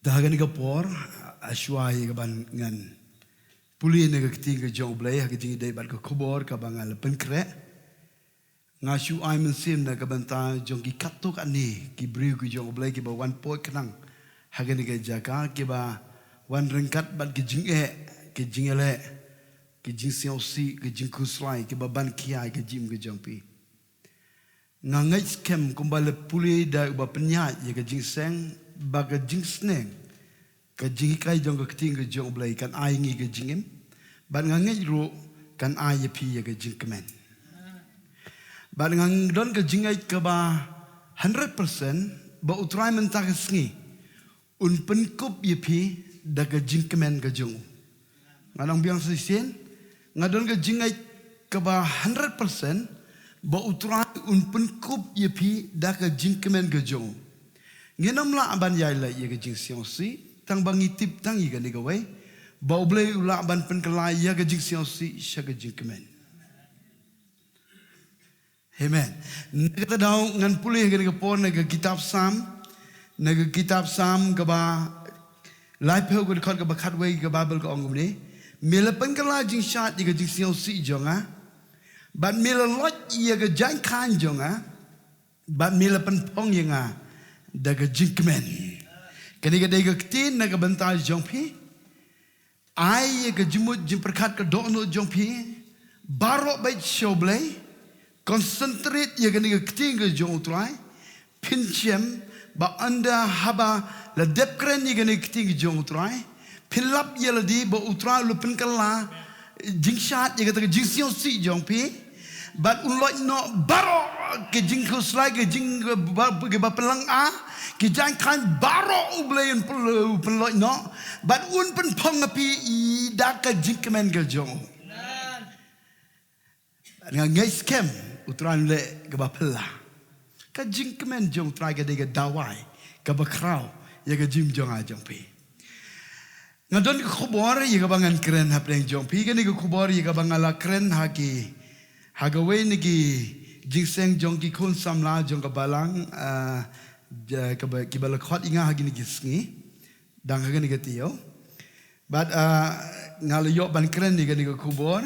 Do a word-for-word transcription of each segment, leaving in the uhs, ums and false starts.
Da ha kane ka por, a shuwa ïa kaban ngan pule na ka ktien ka jong U Blei, ha ka jingïadei bad ka khubor kaba nga la pynkhreh, nga shu ai mynsiem na ka bynta jong ki katto katne ki briew ki jong U Blei kiba wan poi khnang ha kane ka jaka, kiba wan ryngkat bad ka jingeh, ka jingïaleh, ka jingsngewsih, ka jingkhuslai, kiba ban khia ïa ka jingim ka jong phi. Nga ngeit skhem kumba la pule da uba pynïaid ïa ka jingseng, ba ka jingsneng, ka jinghikai jong ka ktien ka jong U Blei kan ai ngi ka jingim, bad nga ngeit ruh kan ai ïa phi ïa ka jingkmen. Bad nga don ka jingngeit kaba hundred percent ba U Trai mynta ka sngi un pynkup ïa phi da ka jingkmen ka jong u. Ngan ong biang shisien, nga don ka jingngeit kaba hundred percent ba U Trai un pynkup ïa phi da ka jingkmen ka jong u. Ngin ym lah ban ïai leit ïa ka jingsngewsih, tang ba ngi tip tang ïa kane kawei, ba U Blei u lah ban pynkylla ïa ka jingsngewsih sha ka jingkmen. Amen. Na kata ka daw ngan pule ha kane ka por na ka kitab Salm, na ka kitab Salm kaba laiphew, ka dkhot kaba khatwei, ka Baibl ka ong kumne: Me la pynkylla jingshad ïa ka jingsngewsih jong nga, bad me la loit ïa ka jaiñkhain jong nga, bad me la pynphong ïa nga da ka jingkmen. Kane ka dei ka ktien na ka bynta jong phi. Ai ïa ka jingmut jingpyrkhat ka dohnud jong phi baroh beit sha U Blei. Concentrate ïa kane ka ktien ka jong U Trai. Phin shem ba ynda haba la dep kren ïa kane ka ktien ka jong U Trai, phin lap ïa lade ba U Trai u la pynkylla jingshad ïa kata ka jingsngewsih jong phi. Bad un loit noh baroh ki jingkhuslai, ki jing ba, ki ba pynlong a, ki jaiñkhain baroh U Blei un pyn-, u pynloit noh. Bad un pynphong ïa phi da ka jingkmen ka jong u. Bad nga ngeit skhem U Trai un leh kaba phylla. Ka jingkmen jong U Trai ka dei ka dawai kaba khraw ïa ka jingim jong nga jong phi. Nga don ka khubor ïa kaba ngan kren hapdeng jong phi, kane ka khubor ïa kaba nga la kren ha ki, ha kawei na ki jingseng jong ki khun samla jong ka balang, ah, ja, kaba, kiba la khot ïa nga ha kine ki sngi. Dang ha kane ka taïew. Bad, ah, nga la ïoh ban kren ïa kane ka khubor,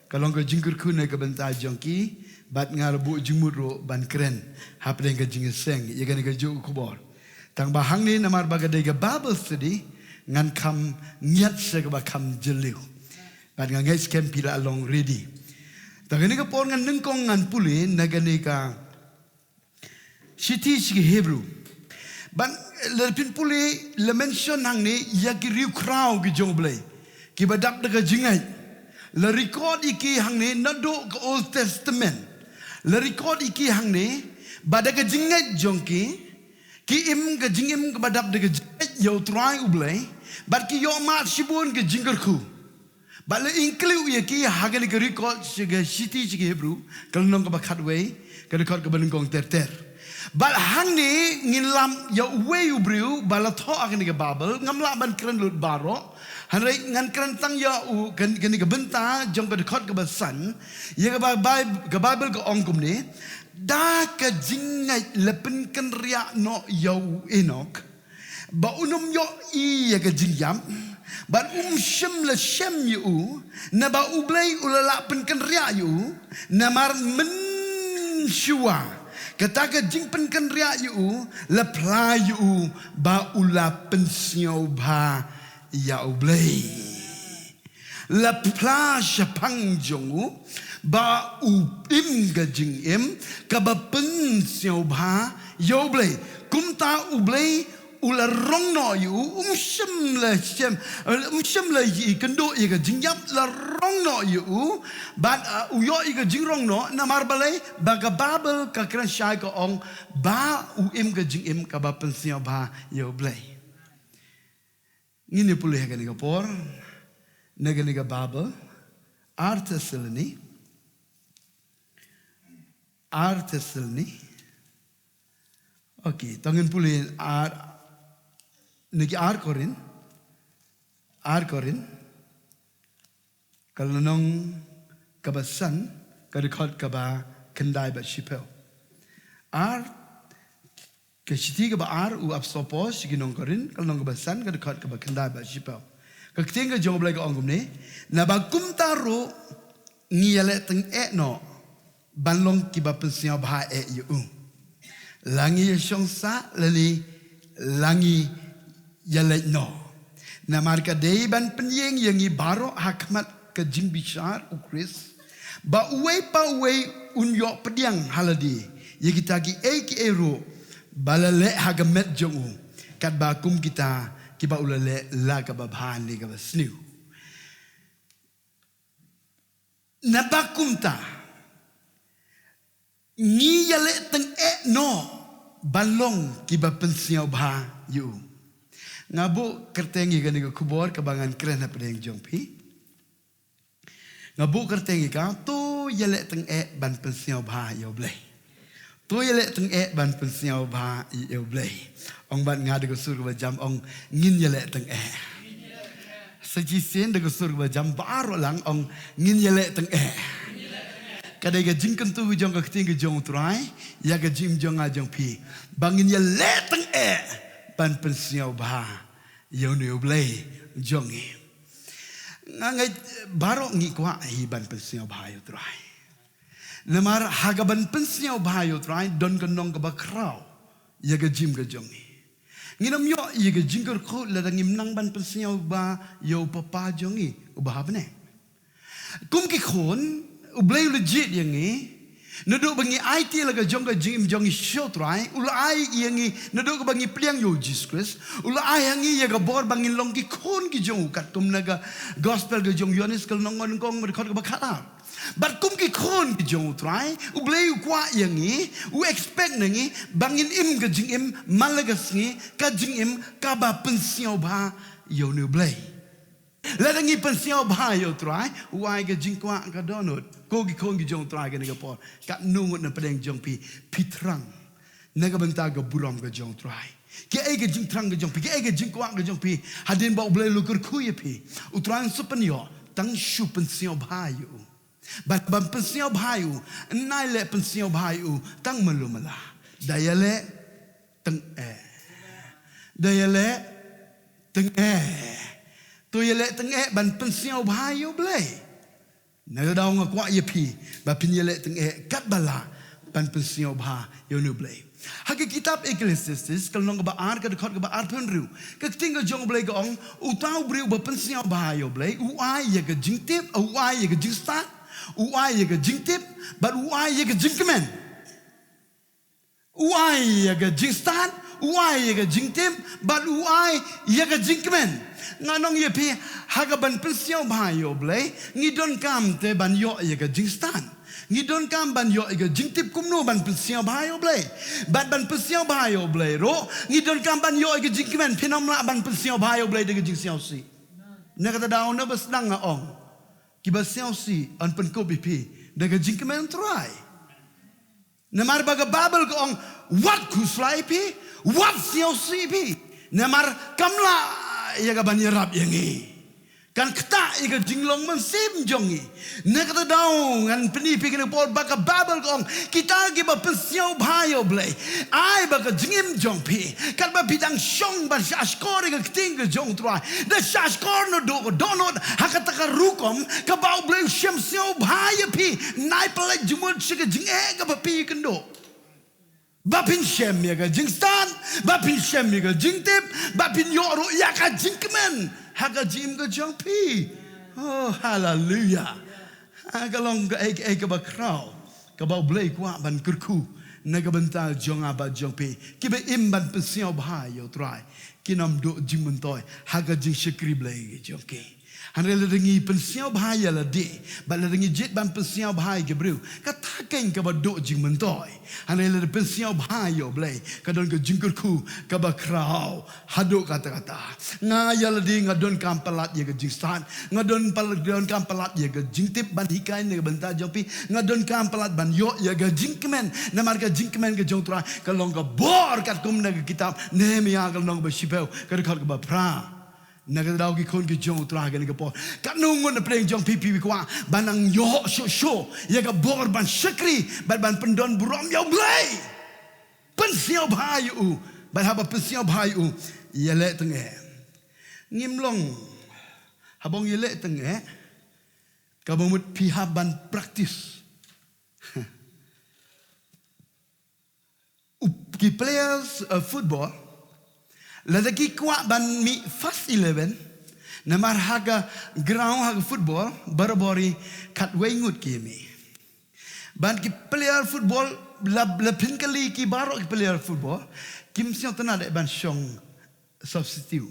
ka long ka jingkyrkhu na ka bynta jong ki, bad nga la buh jingmut ruh ban kren hapdeng ka jingseng ïa kane kajuh ka khubor. Tang ba hangne namar ba ka dei ka Bible study, ngan kham ngiat sha kaba kham jylliew. Bad nga ngeit skhem phi la long ready. Te kane ka por ngan nyngkong ngan pule na kane ka Shithi sha ki Hebru. Bad lada phin pule, la mention hangne ïa ki riewkhraw ki jong U Blei, kiba dap da ka jingngeit. La record ïa ki hangne naduh ka Old Testament. La record ïa ki hangne ba da ka jingngeit jong ki, ki im ka jingim kaba dap da ka jingngeit ïa U Trai U Blei, bad ki ïoh mad shibun ka jingkyrkhu. Bad la include ïa ki ha kane ka record sha ka Shithi sha ki Hebru, ka lynnong kaba khatwei, ka dkhot kaba nyngkong ter ter. Bad hangne ngin lap ïa uwei u briew ba la thoh ha kane ka Bible, ngam lah ban kren lut baroh. Hynrei ngan kren tang ïa u, kan, kane ka bynta jong ka dkhot kaba san, ïa ka Bi-, Bi-, ka Bible ka ong kumne: Da ka jingngeit la pynkynriah noh ïa u Enok, ba un ym ïohi ïa ka jingïap, bad um shym la shem ïa u, naba U Blei u la lah pynkynriah ïa u. Namar mynshuwa kata ka jingpynkynriah ïa u la phla ïa u ba u la pynsngewbha ïa U Blei. La phla shaphang jong u ba u im ka jingim kaba pynsngewbha ïa U Blei. Kumta U Blei u la rong noh ïa u, um shym la shem, um shym la ïakynduh ïa ka jingïap, la rong noh ïa u. Bad, uh, u ïoh ïa ka jingrong noh, namar balei? Ba ka Bible ka kren shai ka ong ba u im ka jingim kaba pynsngewbha ïa U Blei. Ngin ïa pule ha kane ka por na kane ka Bible, Ar Thessaloni, Ar Thessaloni. Okay, to ngin pule ar, na ki Ar Korinth, Ar Korinth, ka lynnong kaba san, ka dkhot kaba khyndai bad shiphew. Ar Ka shithi kaba ar u Apostol Paul sha ki nong Korinth, ka lynnong kaba san, ka dkhot kaba khyndai bad shiphew. Ka ktien ka jong U Blei ka ong kumne, naba kumta ruh ngi ïaleh tyngeh noh ban long kiba pynsngewbha eh ïa u. La ngi ïashong sah lane la ngi ïaleh noh. Namar ka dei ban pynïeng ïa ngi baroh ha khmat ka jingbishar u Khrist. Ba uwei pa uwei un ïoh pdiang ha lade ïa kita kiei kiei ruh ba la leh ha ka met jong u. Katba kum kita kiba u la leh la kaba bha ne kaba sniew. Naba kumta ngi ïaleh tyngeh noh ban long kiba pynsngewbha ïa u. Nga buh kyrteng ïa kane ka khubor kaba ngan kren hapdeng jong phi. Nga buh kyrteng ïa ka, to ïaleh tyngeh ban pynsngewbha ïa U Blei. To ïaleh tyngeh ban pynsngewbha ïa U Blei. Ong bad nga da ka sur kaba jam, ong ngin ïaleh tyngeh. Sa shisien da ka sur kaba jam baroh lang, ong ngin ïaleh tyngeh. Ka dei ka jingkyntu jong ka ktien ka jong U Trai ïa ka jingim jong nga jong phi, ba ngin ïaleh tyngeh ban pynsngewbha ïa une U Blei jong ngi. Nga ngeit baroh ngi kwah hi ban pynsngewbha ïa U Trai. Namar ha kaban pynsngewbha ïa U Trai don ka nong kaba khraw ïa ka jingim ka jong ngi. Ngin ym ïoh ïa ka jingkyrkhu lada ngim nang ban pynsngewbha ïa U Papa jong ngi uba ha bneng. Kum ki khun, U Blei u la jied ïa ngi naduh ba ngi aiti la ka jong ka jingim jong ngi sha U Trai. U la ai ïa ngi naduh ba ngi pdiang ïa U Jisu Khrist. U la ai ha ngi ïa ka bor ba ngin long ki khun ki jong u, katkum na ka gospel ka jong u Ïoannis ka lynnong nyngkong, ka dkhot kaba khatar. Bad kum ki khun ki jong U Trai, U Blei u kwah ïa ngi, u expect na ngi ba ngin im ka jingim man la ka sngi, ka jingim kaba pynsngewbha ïa une U Blei. Lada ngi pynsngewbha ïa U Trai, u ai ka jingkwah ka dohnud. Ko ki khun ki jong U Trai kane ka por, katno ngut na pdeng jong phi, phi thrang na ka bynta ka burom ka jong U Trai? Kaei ka jingthrang ka jong phi, kaei ka jingkwah ka jong phi, hadien ba U Blei u la kyrkhu ïa phi? U Trai un sa pynïoh, tang shu pynsngewbha ïa u. Ban, ban pynsngewbha ïa u, nai leh pynsngewbha ïa u tang malu mala. Da ïaleh tyngeh. Da ïaleh tyngeh. To ïaleh tyngeh ban pynsngewbha ïa U Blei. Na ka daw nga kwah ïa phi ba phin ïaleh tyngeh katba lah ban pynsngewbha ïa une U Blei. Ha ka kitab Ecclesiastes ka lynnong kaba ar, ka dkhot kaba arphew hynriew, ka ktien ka jong U Blei ka ong, uta u briew uba pynsngewbha ïa U Blei u ai ïa ka jingtip, u ai ïa ka jingstad, u ai ïa ka jingtip, bad u ai ïa ka jingkmen. U ai ïa ka jingstad, u ai ïa ka jingtip, bad u ai ïa ka jingkmen. Ngan ong ïa phi, ha kaban pynsngewbha ïa U Blei, ngi donkam te ban ïoh ïa ka jingstad. Ngi donkam ban ïoh ïa ka jingtip kumno ban pynsngewbha ïa U Blei. Bad ban pynsngewbha ïa U Blei ruh, ngi donkam ban ïoh ïa ka jingkmen, phin ym lah ban pynsngewbha ïa U Blei da ka jingsngewsih. Na kata daw naba sdang nga ong, kiba sngewsih yn pynkup ïa phi da ka jingkmen U Trai. Namar ba ka Baibl ka ong, wat khuslai ïa phi, wat sngewsih ïa phi. Namar kam lah ïa ka ban ïarap ïa ngi. Kan ktah ïa ka jinglong mynsiem jong ngi. Na kata daw ngan pyni phi kane ka por ba ka Baibl ka ong, kita kiba pynsngewbha ïa U Blei, ai ba ka jingim jong phi, katba phi dang shong ban shahshkor ïa ka ktien ka jong U Trai, da shahshkor naduh ka dohnud ha kata ka rukom kaba U Blei u shem sngewbha ïa phi, nai pynleit jingmut sha ka jingeh kaba phi kynduh. Ba phin shem ïa ka jingstad, ba phin shem ïa ka jingtip, ba phin ïoh ruh ïa ka jingkmen ha ka jingim ka jong phi. Oh, haleluya. Ha ka long kaei kaei kaba khraw kaba U Blei u kwah ban kyrkhu na ka bynta jong nga bad jong phi. Kiba im ban pynsngewbha ïa U Trai kin ym duh jingmyntoi ha ka jingshakri Blei ka jong ki. Hynrei lada ngi pynsngewbha ïa lade, bad lada ngi jied ban pynsngewbha ïa ki briew, kata keiñ kaba duh jingmyntoi. Hynrei lada pynsngewbha ïa U Blei, ka don ka jingkyrkhu kaba khraw haduh katta katta. Nga ïa lade nga donkam palat ïa ka jingstad, nga don pal-, donkam palat ïa ka jingtip ban hikai na ka bynta jong phi, nga donkam palat ban ïoh ïa ka jingkmen, namar ka jingkmen ka jong U Trai ka long ka bor, katkum na ka kitab Nehemia ka lynnong ba shiphew, ka dkhot kaba phra. Na kata daw ki khun ki jong U Trai kane ka por, katno ngut na pdeng jong phi phi kwah ban nang ïoh shuh shuh ïa ka bor ban shakri bad ban pyndon burom ïa U Blei? Pyn pynsngewbha ïa u. Bad haba pynsngewbha ïa u, ïaleh tyngeh. Ngim long, haba ong ïaleh tyngeh, kaba mut phi hap ban practice. U, ki players, uh, football, lada ki kwah ban mih first eleven, namar ha ka ground ha ka football, barabor i khatwei ngut ki mih. Bad ki player football, la, la phin kylli ki baroh ki player football, kim sngewtynnad eh ban shong substitute.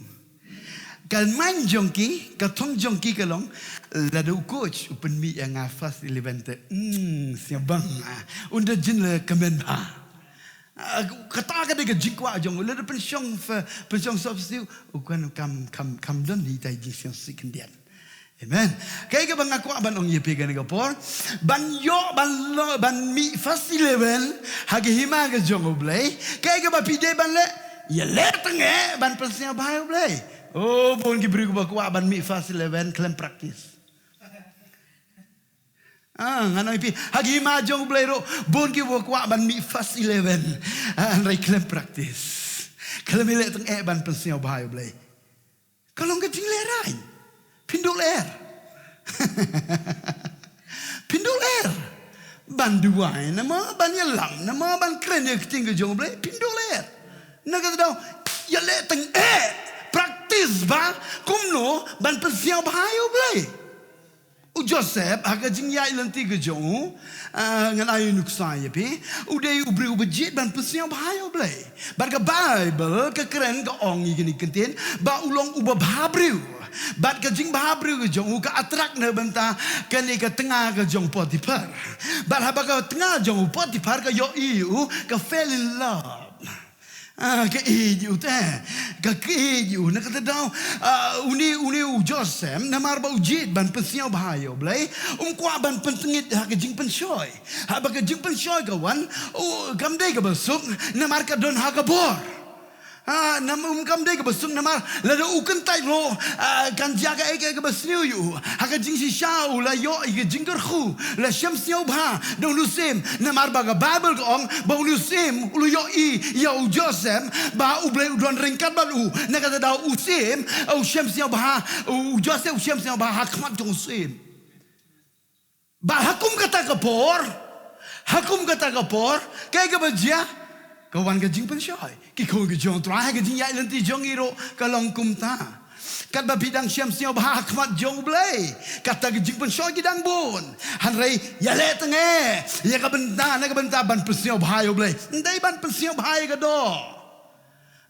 Ka mind jong ki, ka thong jong ki ka long, lada u coach u pynmih ïa nga first eleven te, hmm, sngewbang, ah, un da jin le kmen bha. Ah, kata ka dei ka jingkwah jong u, lada pynshong fa, pynshong substitute, u kwah kam, kam, kam don hi tai jingsngewsih khyndiat. Amen. Kaei kaba nga kwah ban ong ïa phi kane ka por, ban ïoh, ban lo, ban mih first eleven ha ka hima ka jong U Blei. Kaei kaba phi dei ban leh, ïaleh tyngeh ban pynsngewbha ïa U Blei. Oh, bun ki briew kiba kwah ban mih first eleven khlem practice. Ah, ngan ong ïa phi, ha ka hima jong U Blei ruh, bun kiba kwah ban mih first eleven. Ah, hynrei khlem practice. Khlem ïaleh tyngeh ban pynsngewbha ïa U Blei. Ka long ka jinglehrain. Phin duh lyer. Phin duh lyer. Ban duwai namar, ban ïalam namar, ban kren ïa ka ktien ka jong U Blei, phin duh lyer. Na kata daw, ïaleh tyngeh, practice bha kumno ban pynsngewbha ïa U Blei. U Joseph, ha ka jingïaid lynti ka jong u, ah, ngan ai nuksa ïa phi, u dei u briew uba jied ban pynsngewbha ïa U Blei. Bad ka Baibl ka kren, ka ong ïa kine ki ktien ba u long uba bhabriew. Bad ka jingbhabriew ka jong u ka attract na ka bynta kane ka tnga ka jong u Potiphar. Bad haba ka tnga jong u Potiphar ka ïohi ïa u, ka fell in love. Ah, ka ïeit ïa u te. Ka, ka ïeit ïa u. Na kata daw, ah, une, une u Joseph, namar ba u jied ban pynsngewbha ïa U Blei, um kwah ban pyntngit ha ka jingpynshoi. Haba ka jingpynshoi ka wan, u, kam dei kaba suk, namar ka don ha ka bor. Ah, nam, um, kam dei kaba suk, namar lada u kyntait ruh, ah, kan jia kaei kaei kaba sniew ïa u. Ha ka jingshisha u la ïoh ïa ka jingkyrkhu, la shem sngewbha da une u syiem, namar ba ka Baibl ka ong ba une u syiem u la ïohi ïa u Joseph ba U Blei u don ryngkat bad u. Na kata daw u syiem, u shem sngewbha, u Joseph u shem sngewbha ha khmat jong u syiem. Bad ha kum kata ka por, ha kum kata ka por, kaei kaba jia, ka wan ka jingpynshoi. Ki khun ki jong U Trai, ha ka jingïaid lynti jong ngi ruh ka long kumta. Katba phi dang shem sngewbha ha khmat jong U Blei, kata ka jingpynshoi ki dang bun. Hynrei ïaleh tyngeh ïa ka bynta, na ka bynta ban pynsngewbha ïa U Blei. Ym dei ban pynsngewbha ïa ka doh.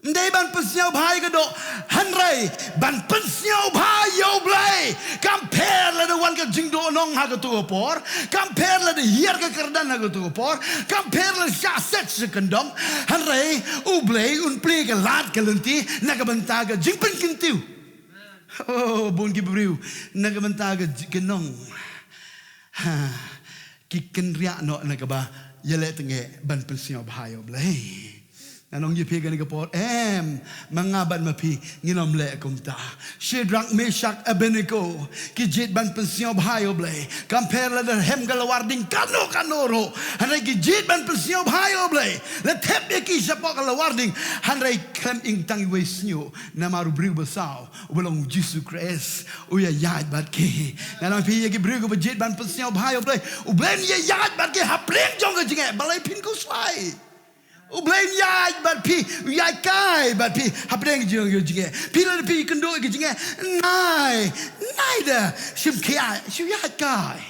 Ym dei ban pynsngewbha ïa ka doh, hynrei ban pynsngewbha ïa U Blei. Kam pher lada wan ka jingdoh nong ha kato ka por, kam pher lada hiar ka kyrdan ha kato ka por, kam pher lada shah set sha kyndong, hynrei U Blei un plie ka lad ka lynti na ka bynta ka jingpynkyntiew. Oh, bun ki briew na ka bynta ka j-, ka nong, ha, ki kynriah noh na kaba ïaleh tyngeh ban pynsngewbha ïa U Blei. Ngan ong ïa phi kane ka por, em, ma nga bad ma phi ngin ym leh kumta. Shadrach, Meshach, Abednego ki jied ban pynsngewbha ïa U Blei. Kam pher lada hem ka lawar ding katno katno ruh, hynrei ki jied ban pynsngewbha ïa U Blei. La thep ïa ki shapoh ka lawar ding, hynrei khlem ing tang iwei sniew, namar u briew basaw uba long U Jisu Khrist u ïaid bad ki. Ngan ong ïa phi, ïa ki briew kiba jied ban pynsngewbha ïa U Blei, U Blei un ïaid bad ki hapdeng jong ka jingeh. Balei phin khuslai? U Blei un ïaid bad phi, u ïaid kai bad phi hapdeng jong ka jingeh. Phi lada phi kynduh ïa ka jingeh, nai, nai da shim khia, shu ïaid kai.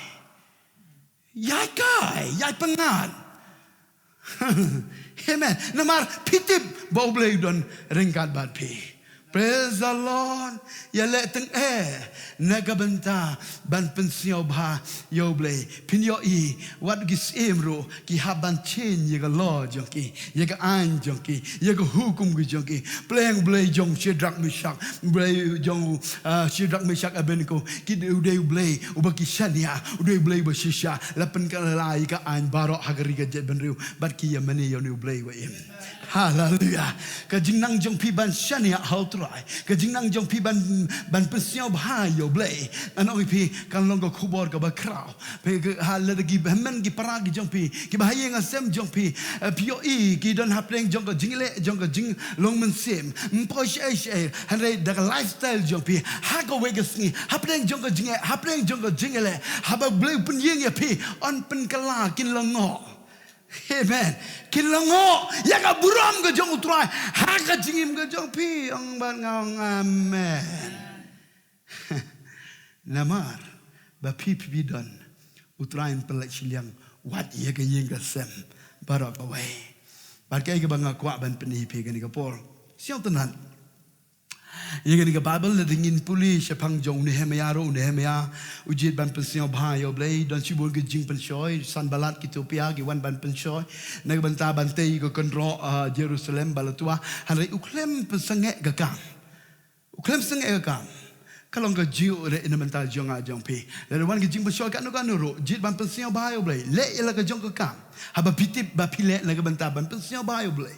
Ïaid kai, ïaid pyngngad. Amen. Namar phi tip ba U Blei u don ryngkat bad phi. Praise the Lord. Ïaleh tyngeh na ka bynta ban pynsngewbha ïa U Blei. Phin ïohi wat ki syiem ruh ki hap ban change ïa ka law jong ki, ïa ka aiñ jong ki, ïa ka hukum ki jong ki. Pleng Blei jong Shadrach, Meshach, Blei jong, ah, Shadrach, Meshach, Abednego, ki dei, u dei U Blei uba ki shaniah, u dei U Blei uba shisha. La pynkylla ïa ka aiñ baroh ha ka ri ka jaitbynriew bad ki ïa mane ïa une U Blei uba im. Haleluya. Ka jingnang jong phi ban shaniah ha U Trai. Ka jingnang jong phi ban, ban pynsngewbha ïa U Blei. Ngan ong ïa phi, kan long ka khubor kaba khraw. Phi ka, ha, lada ki hynmen ki para ki jong phi, kiba ha ïing ha sem jong phi, eh, phi ïohi ki don hapdeng jong ka jingïaleh, jong ka jinglong mynsiem. Ym poi shaei shaei. Hynrei da ka lifestyle jong phi, ha kawei ka sngi, hapdeng jong ka jingeh, hapdeng jong ka jingïaleh, haba U Blei u pynïeng ïa phi, yn pynkylla, kin lyngngoh. Amen. Kin lyngngoh ïa ka burom ka jong U Trai ha ka jingim ka jong phi. Ong bad nga ong amen. Namar ba phi, phi, phi don, U Trai un pynlait shiliang wat ïa ka ïing ka sem baroh kawei. Bad kaei kaba nga kwah ban pyni ïa phi kane ka por, sngewtynnat ïa kane ka Baibl, lada ngin pule shaphang jong u Nehemaïah ruh, u Nehemaïah u jied ban pynsngewbha ïa U Blei, don shibun ki jingpynshoi, Sanballat, ki Tobia ki wan ban pynshoi na ka bynta ban tei ïa ka kynroh, ah, Jerusalem ba la twa. Hynrei u khlem pynsangeh ka kam. U khlem sangeh ka kam. Ka long ka jingïarap na ka bynta jong nga jong phi. Lada wan ki jingpynshoi katno katno ruh, jied ban pynsngewbha ïa U Blei. Leh ïa la ka jong ka kam. Haba phi tip ba phi leh na ka bynta ban pynsngewbha ïa U Blei,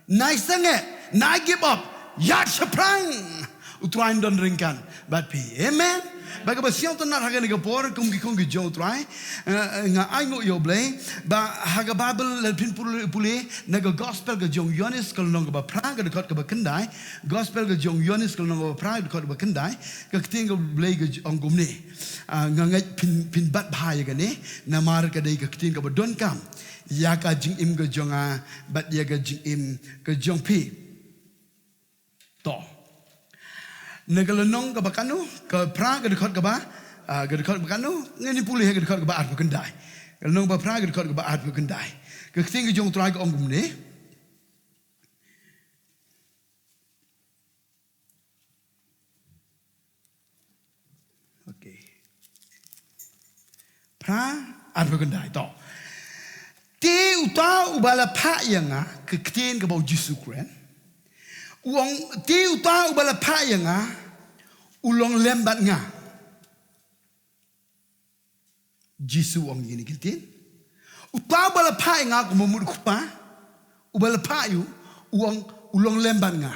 nai sangeh, nai give up, ïaid shaphrang. U Trai un don ryngkat bad phi. Amen. Bad kaba sngewtynnat ha kane ka por, kum ki khun ki jong U Trai, eh, eh, nga ainguh ïa U Blei ba ha ka Baibl, lada phin pule, pule na ka Gospel ka jong u Ïoannis, ka lynnong kaba phra, ka dkhot kaba khyndai. Gospel ka jong u Ïoannis, ka lynnong kaba phra, ka dkhot kaba khyndai. Ka ktien ka Blei ka j-, ong kumne. Ah, nga ngeit phin, phin bat bha ïa kane, namar ka dei ka ktien kaba donkam ïa ka jingim ka jong nga bad ïa ka jingim ka jong phi. To. Na ka lynnong kaba katno, ka phra, ka dkhot kaba, ah, ka dkhot kaba katno, ngin ïa pule ha ka dkhot kaba arphew khyndai. Ka lynnong ba phra, ka dkhot kaba arphew khyndai. Ka ktien ka jong U Trai ka ong kumne. Okay. Phra, arphew khyndai, to. Te uta uba la phah ïa nga, ka ktien kaba u Jisu u kren. U ong, te uta uba la phah ïa nga, u long lem bad nga. Jisu u ong ïa kine ki ktien. Uta uba la phah ïa nga, kumba mut u Kpa uba la phah ïa u, u ong u long lem bad nga.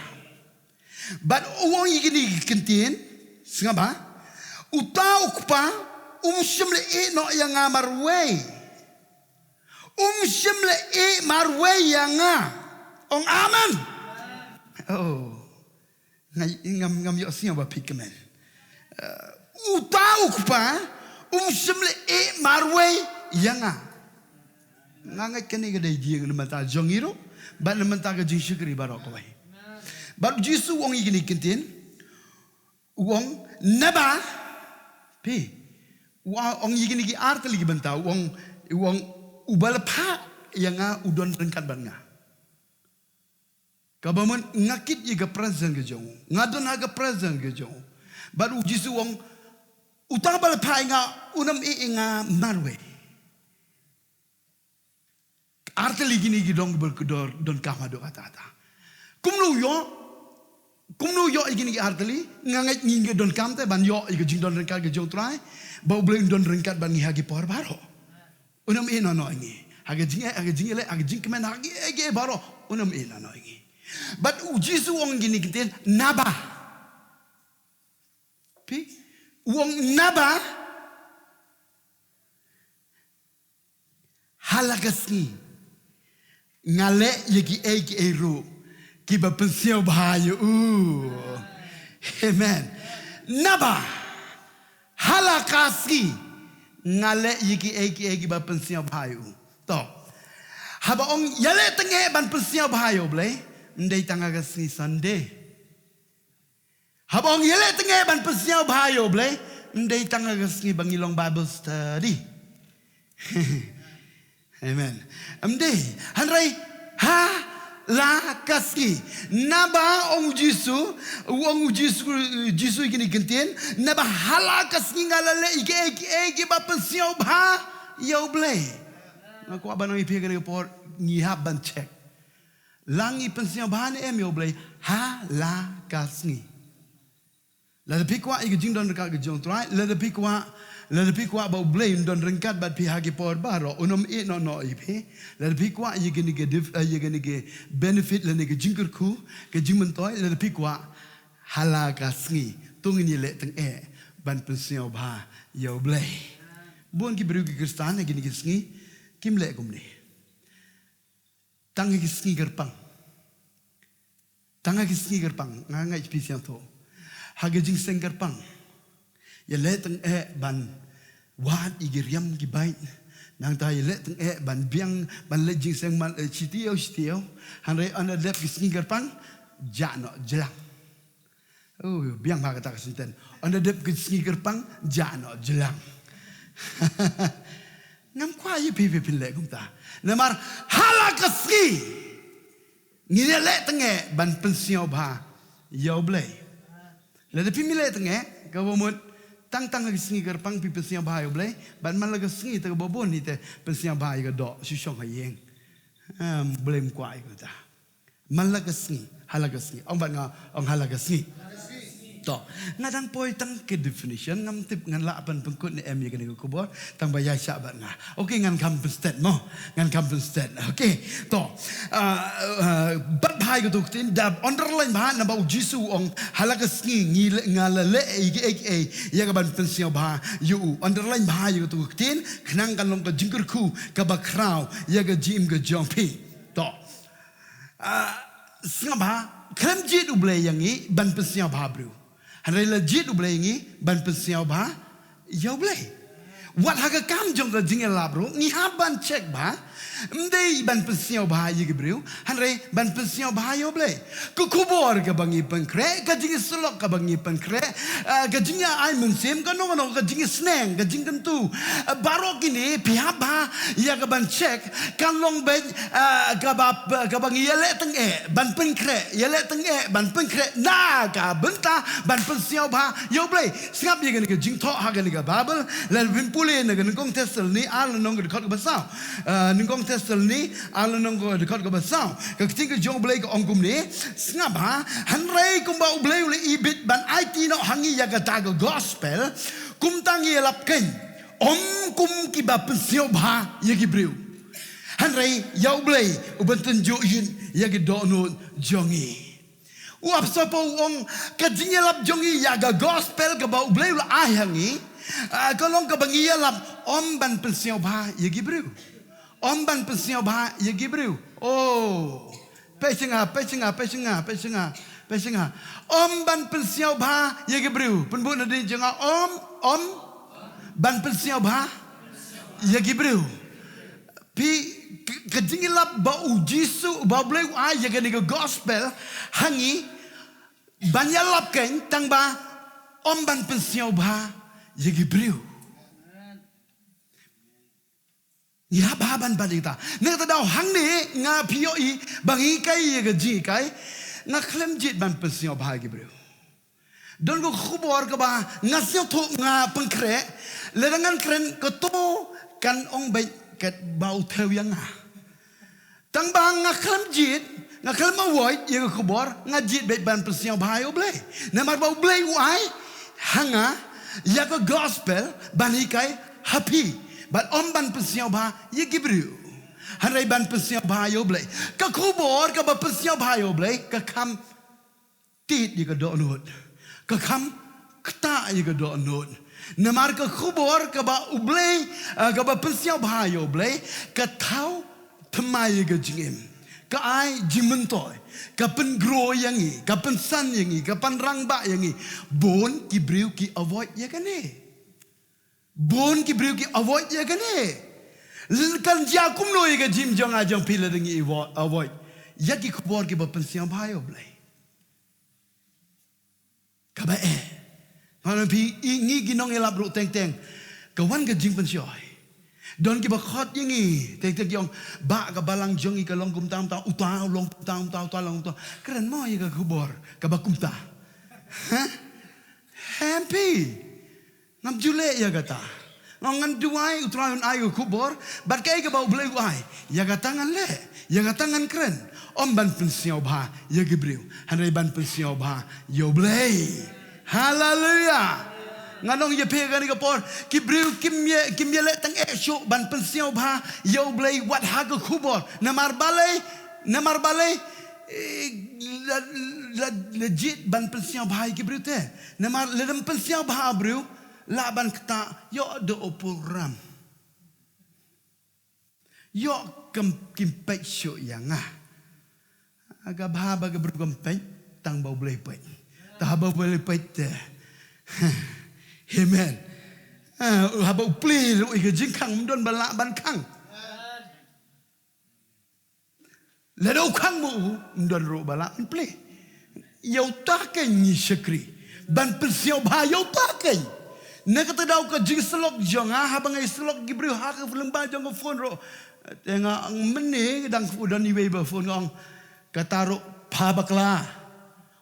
Bad u ong ïa kine ki ktien, sngap bha. Uta u Kpa um shym la ïeh noh ïa nga marwei. Um shym la ïeh marwei ïa nga. Ong amen. Oh. Nga, ngam, ngam ïohsngew ba phi kmen. Eh, uta u Kpa um shym la ïeh marwei ïa nga. Nga ngeit kane ka dei jingïathuh na ka bynta jong ngi ruh bad na ka bynta ka jingshakri baroh kawei. Bad u Jisu u ong ïa kine ki ktien, u ong naba, phi, u ong ïa kine ki ar tylli ki bynta, u ong, u ong uba la phah ïa nga u don ryngkat bad nga. Kaba mut nga kit ïa ka presence ka jong u. Nga don ha ka presence ka jong u. Bad u Jisu u ong, uta uba la phah ïa nga, un ym ïeh ïa nga marwei. Ar tylli kine ki dong ba kdor donkam haduh katta katta. Kumno ïoh, kumno ïoh ïa kine ki ar tylli, nga ngeit ngi donkam te ban ïoh ïa ka jingdon ryngkat ka jong u Trai. Ba U Blei un don ryngkat bad ngi ha ki por baroh. Un ym ïeh noh noh ïa ngi. Ha ka jingeh, ha ka jingïaleh, ha ka jingkmen, ha kiei kiei baroh. Un ym ïeh noh noh ïa ngi. Bad u Jisu u ong kine ki ktien naba. Phi, u ong naba. Ha la ka sngi nga leh ïa kiei kiei ruh kiba pynsngewbha ïa u. Amen. Naba ha la ka sngi nga leh ïa kiei kiei kiba pynsngewbha ïa u. To. Haba ong ïaleh tyngeh ban pynsngewbha ïa U Blei, ym dei tang ha ka sngi Sunday. Haba ong ïaleh tyngeh ban pynsngewbha ïa U Blei, ym dei tang ha ka sngi ba ngi long Bible study. Amen. Ym dei, hynrei ha la ka sngi. Naba ong u Jisu, ong u Jisu, Jisu ïa kine ki ktien, naba ha la ka sngi nga la leh ïa kiei kiei kiba pynsngewbha ïa U Blei. Nga kwah ban ong ïa phi kane ka por ngi hap ban check. La ngi pynsngewbha ne em ïa U Blei ha la ka sngi. Lada phi kwah ïa ka jingdon ryngkat ka jong U Trai, lada phi kwah, lada phi kwah ba U Blei un don ryngkat bad phi ha ki por baroh, un ym ïehnoh noh ïa phi. Lada phi kwah ïa kine ki dif-, eh, ïa kine ki benefit lane ka jingkyrkhu, ka jingmyntoi, lada phi kwah, ha la ka sngi to ngin ïaleh tyngeh ban pynsngewbha ïa U Blei. Bun ki briew ki Khristan ha kine ki sngi kim leh kumne. Tang ha ki sngi kyrpang. Tang ha ki sngi kyrpang, nga ngeit phi sngewthuh. Ha ka jingseng kyrpang, ïaleh tyngeh ban wad ïa ki riam ki bait. Nangta ïaleh tyngeh ban biang, ban leit jingseng man, eh, shi taïew shi taïew. Hynrei ynda dep ki sngi kyrpang, jah noh jlang. Oh, biang bha kata ka senten. Ynda dep ki sngi kyrpang, jah noh jlang. Ngam kwah ïa phi, phi, phin leh kumta. Namar ha la ka sngi ngin ïaleh tyngeh ban pynsngewbha ïa U Blei. Lada phim ïaleh tyngeh, kaba mut tang tang ha ka sngi kyrpang phi pynsngewbha ïa U Blei, bad man la ka sngi te kaba bun hi te pynsngewbha ïa ka doh shu shong ha ïing. Em, U Blei um kwah ïa kata. Man la ka sngi, ha la ka sngi. Ong bad nga, ong ha la ka sngi. To, nga dang poi tang ka definition, ngam tip ngan lah ban pynkut ne em ïa kane ka khubor, tang ba ïa shah bad nga. Okay, ngan kham pynstet mo, ngan kham pynstet. Okay, to, ah, ah, bat bha ïa kato ka ktien, da underline bha, namar U Jisu u ong, ha la ka sngi, ngi le-, nga la leh ïa kiei kiei, ïa kaban pynsngewbha ïa u. Underline bha ïa kato ka ktien, khnang kan long ka jingkyrkhu kaba khraw ïa ka jingim ka jong phi. To. Ah, sngap bha, khlem jied U Blei ïa ngi ban pynsngewbha briew. Hynrei la jied U Blei ïa ngi ban pynsngewbha ïa U Blei. Wat ha ka kam jong ka jingïalap ruh, ngi hap ban check bha, ym dei ban pynsngewbha ïa ki briew, hynrei ban pynsngewbha ïa U Blei. Ka khubor kaba ngi pynkhreh, ka jingïasyllok kaba ngi pynkhreh, ah, ka jingïa ai mynsiem, kano kano, ka jingïasneng, ka jingkyntu. Ah, baroh kine, phi hap bha ïa kaban check, kan long beit, ah, kaba, kaba ngi ïaleh tyngeh ban pynkhreh, ïaleh tyngeh ban pynkhreh na ka bynta ban pynsngewbha ïa U Blei. Sngap ïa kane ka jingthoh ha kane ka Baibl, lada phim pule na ka Nyngkong Thessaloni ar lynnong ka dkhot kaba saw. Ah, Nyngkong Thessaloni ar lynnong ka dkhot kaba saw. Ka ktien ka jong U Blei ka ong kumne, sngap bha, hynrei kumba U Blei u la ibit ban aiti noh ha ngi ïa kata ka gospel, kumta ngi ïalap kein, ym kum kiba pynsngewbha ïa ki briew, hynrei ïa U Blei uban tynjuh ïit ïa ki dohnud jong ngi. U Apostol Paul u ong, ka jingïalap jong ngi ïa ka gospel kaba U Blei u la ai ha ngi, ah, ka long kaba ngi ïalap ym ban pynsngewbha ïa ki briew. Ym ban pynsngewbha ïa ki briew. Oh. Peit sha nga, peit sha nga, peit sha nga, peit sha nga, peit sha nga. Ym ban pynsngewbha ïa ki briew. Pynbud na dien jong nga, ym, ym ban pynsngewbha ïa ki briew. Phi, k-, ka jingïalap ba U Jisu, ba U Blei u ai ïa kane ka gospel ha ngi, ban ïalap kein tang ba ym ban pynsngewbha ïa ki briew. Ngi hap bha ban bat ïa kata. Na kata daw hangne nga phi ïohi ba ngi hikai ïa ka jinghikai, nga khlem jied ban pynsngewbha ïa ki briew. Don ka khubor kaba nga sngewthuh nga pynkhreh, lada ngan kren kato kan ong beit katba u thew ïa nga. Tang ba nga khlem jied, nga khlem avoid ïa ka khubor, nga jied beit ban pynsngewbha ïa U Blei. Namar ba U Blei u ai ha nga ïa ka gospel ban hikai ha phi, bad ym ban pynsngewbha ïa ki briew, hynrei ban pynsngewbha ïa U Blei. Ka khubor kaba pynsngewbha ïa U Blei ka kham tied ïa ka dohnud, ka kham ktah ïa ka dohnud. Namar ka khubor kaba U Blei, ah, kaba pynsngewbha ïa U Blei, ka thaw thymmai ïa ka jingim, ka ai jingmyntoi, ka pyngrow ïa ngi, ka pynsan ïa ngi, ka pynrangbah ïa ngi. Bun ki briew ki avoid ïa kane. Bun ki briew ki avoid ïa kane. L-, kan jia kumno ïa ka jingim jong nga jong phi lada ngi avo-, avoid ïa ki khubor kiba pynsngewbha ïa U Blei? Kaba eh. Nga ong phi, i ngi ki nongïalap ruh teng teng, ka wan ka jingpynshoi. Don kiba khot ïa ngi teng teng, ki ong, bah, ka balang jong ngi ka long kumta kumta, uta u long kumta kumta, uta u long kumta. Kren mo ïa ka khubor kaba kumta. Hah? Em phi. Ngam ju leh ïa kata. Nga ong ngan duwai, U Trai un ai ka khubor, bad kaei kaba U Blei u ai, ïa kata ngan leh, ïa kata ngan kren. Ym ban pynsngewbha ïa ki briew, hynrei ban pynsngewbha ïa U Blei. Haleluya. Ngan ong ïa phi kane ka por, ki briew kim ïa, kim ïa leh tang eh shuh ban pynsngewbha ïa U Blei wat ha ka khubor. Namar balei, namar balei, eh, la, la, la jied ban pynsngewbha ïa ki briew te. Namar lada ym pynsngewbha briew, lah ban ktah ïoh da u program. Ïoh kam kim peit shuh ïa nga. Ka bha ba ka briew kam peit, tang ba U Blei peit. Te haba U Blei peit te. Amen. Ah, haba U Blei ruh ïa ka jingkhang ym don ba lah ban khang. Lada u khang mo u, ym don ruh ba lah ban plie. Ïa uta keiñ ngi shakri. Ban pynsngewbha ïa uta keiñ. Na kata ka daw ka jingsyllok jong nga, haba nga ïasyllok ki briew ha ka lyngba jong ka phone ruh. Te nga ong mynne dang u don iwei ba phone nga ong. Kata ruh pha bakla.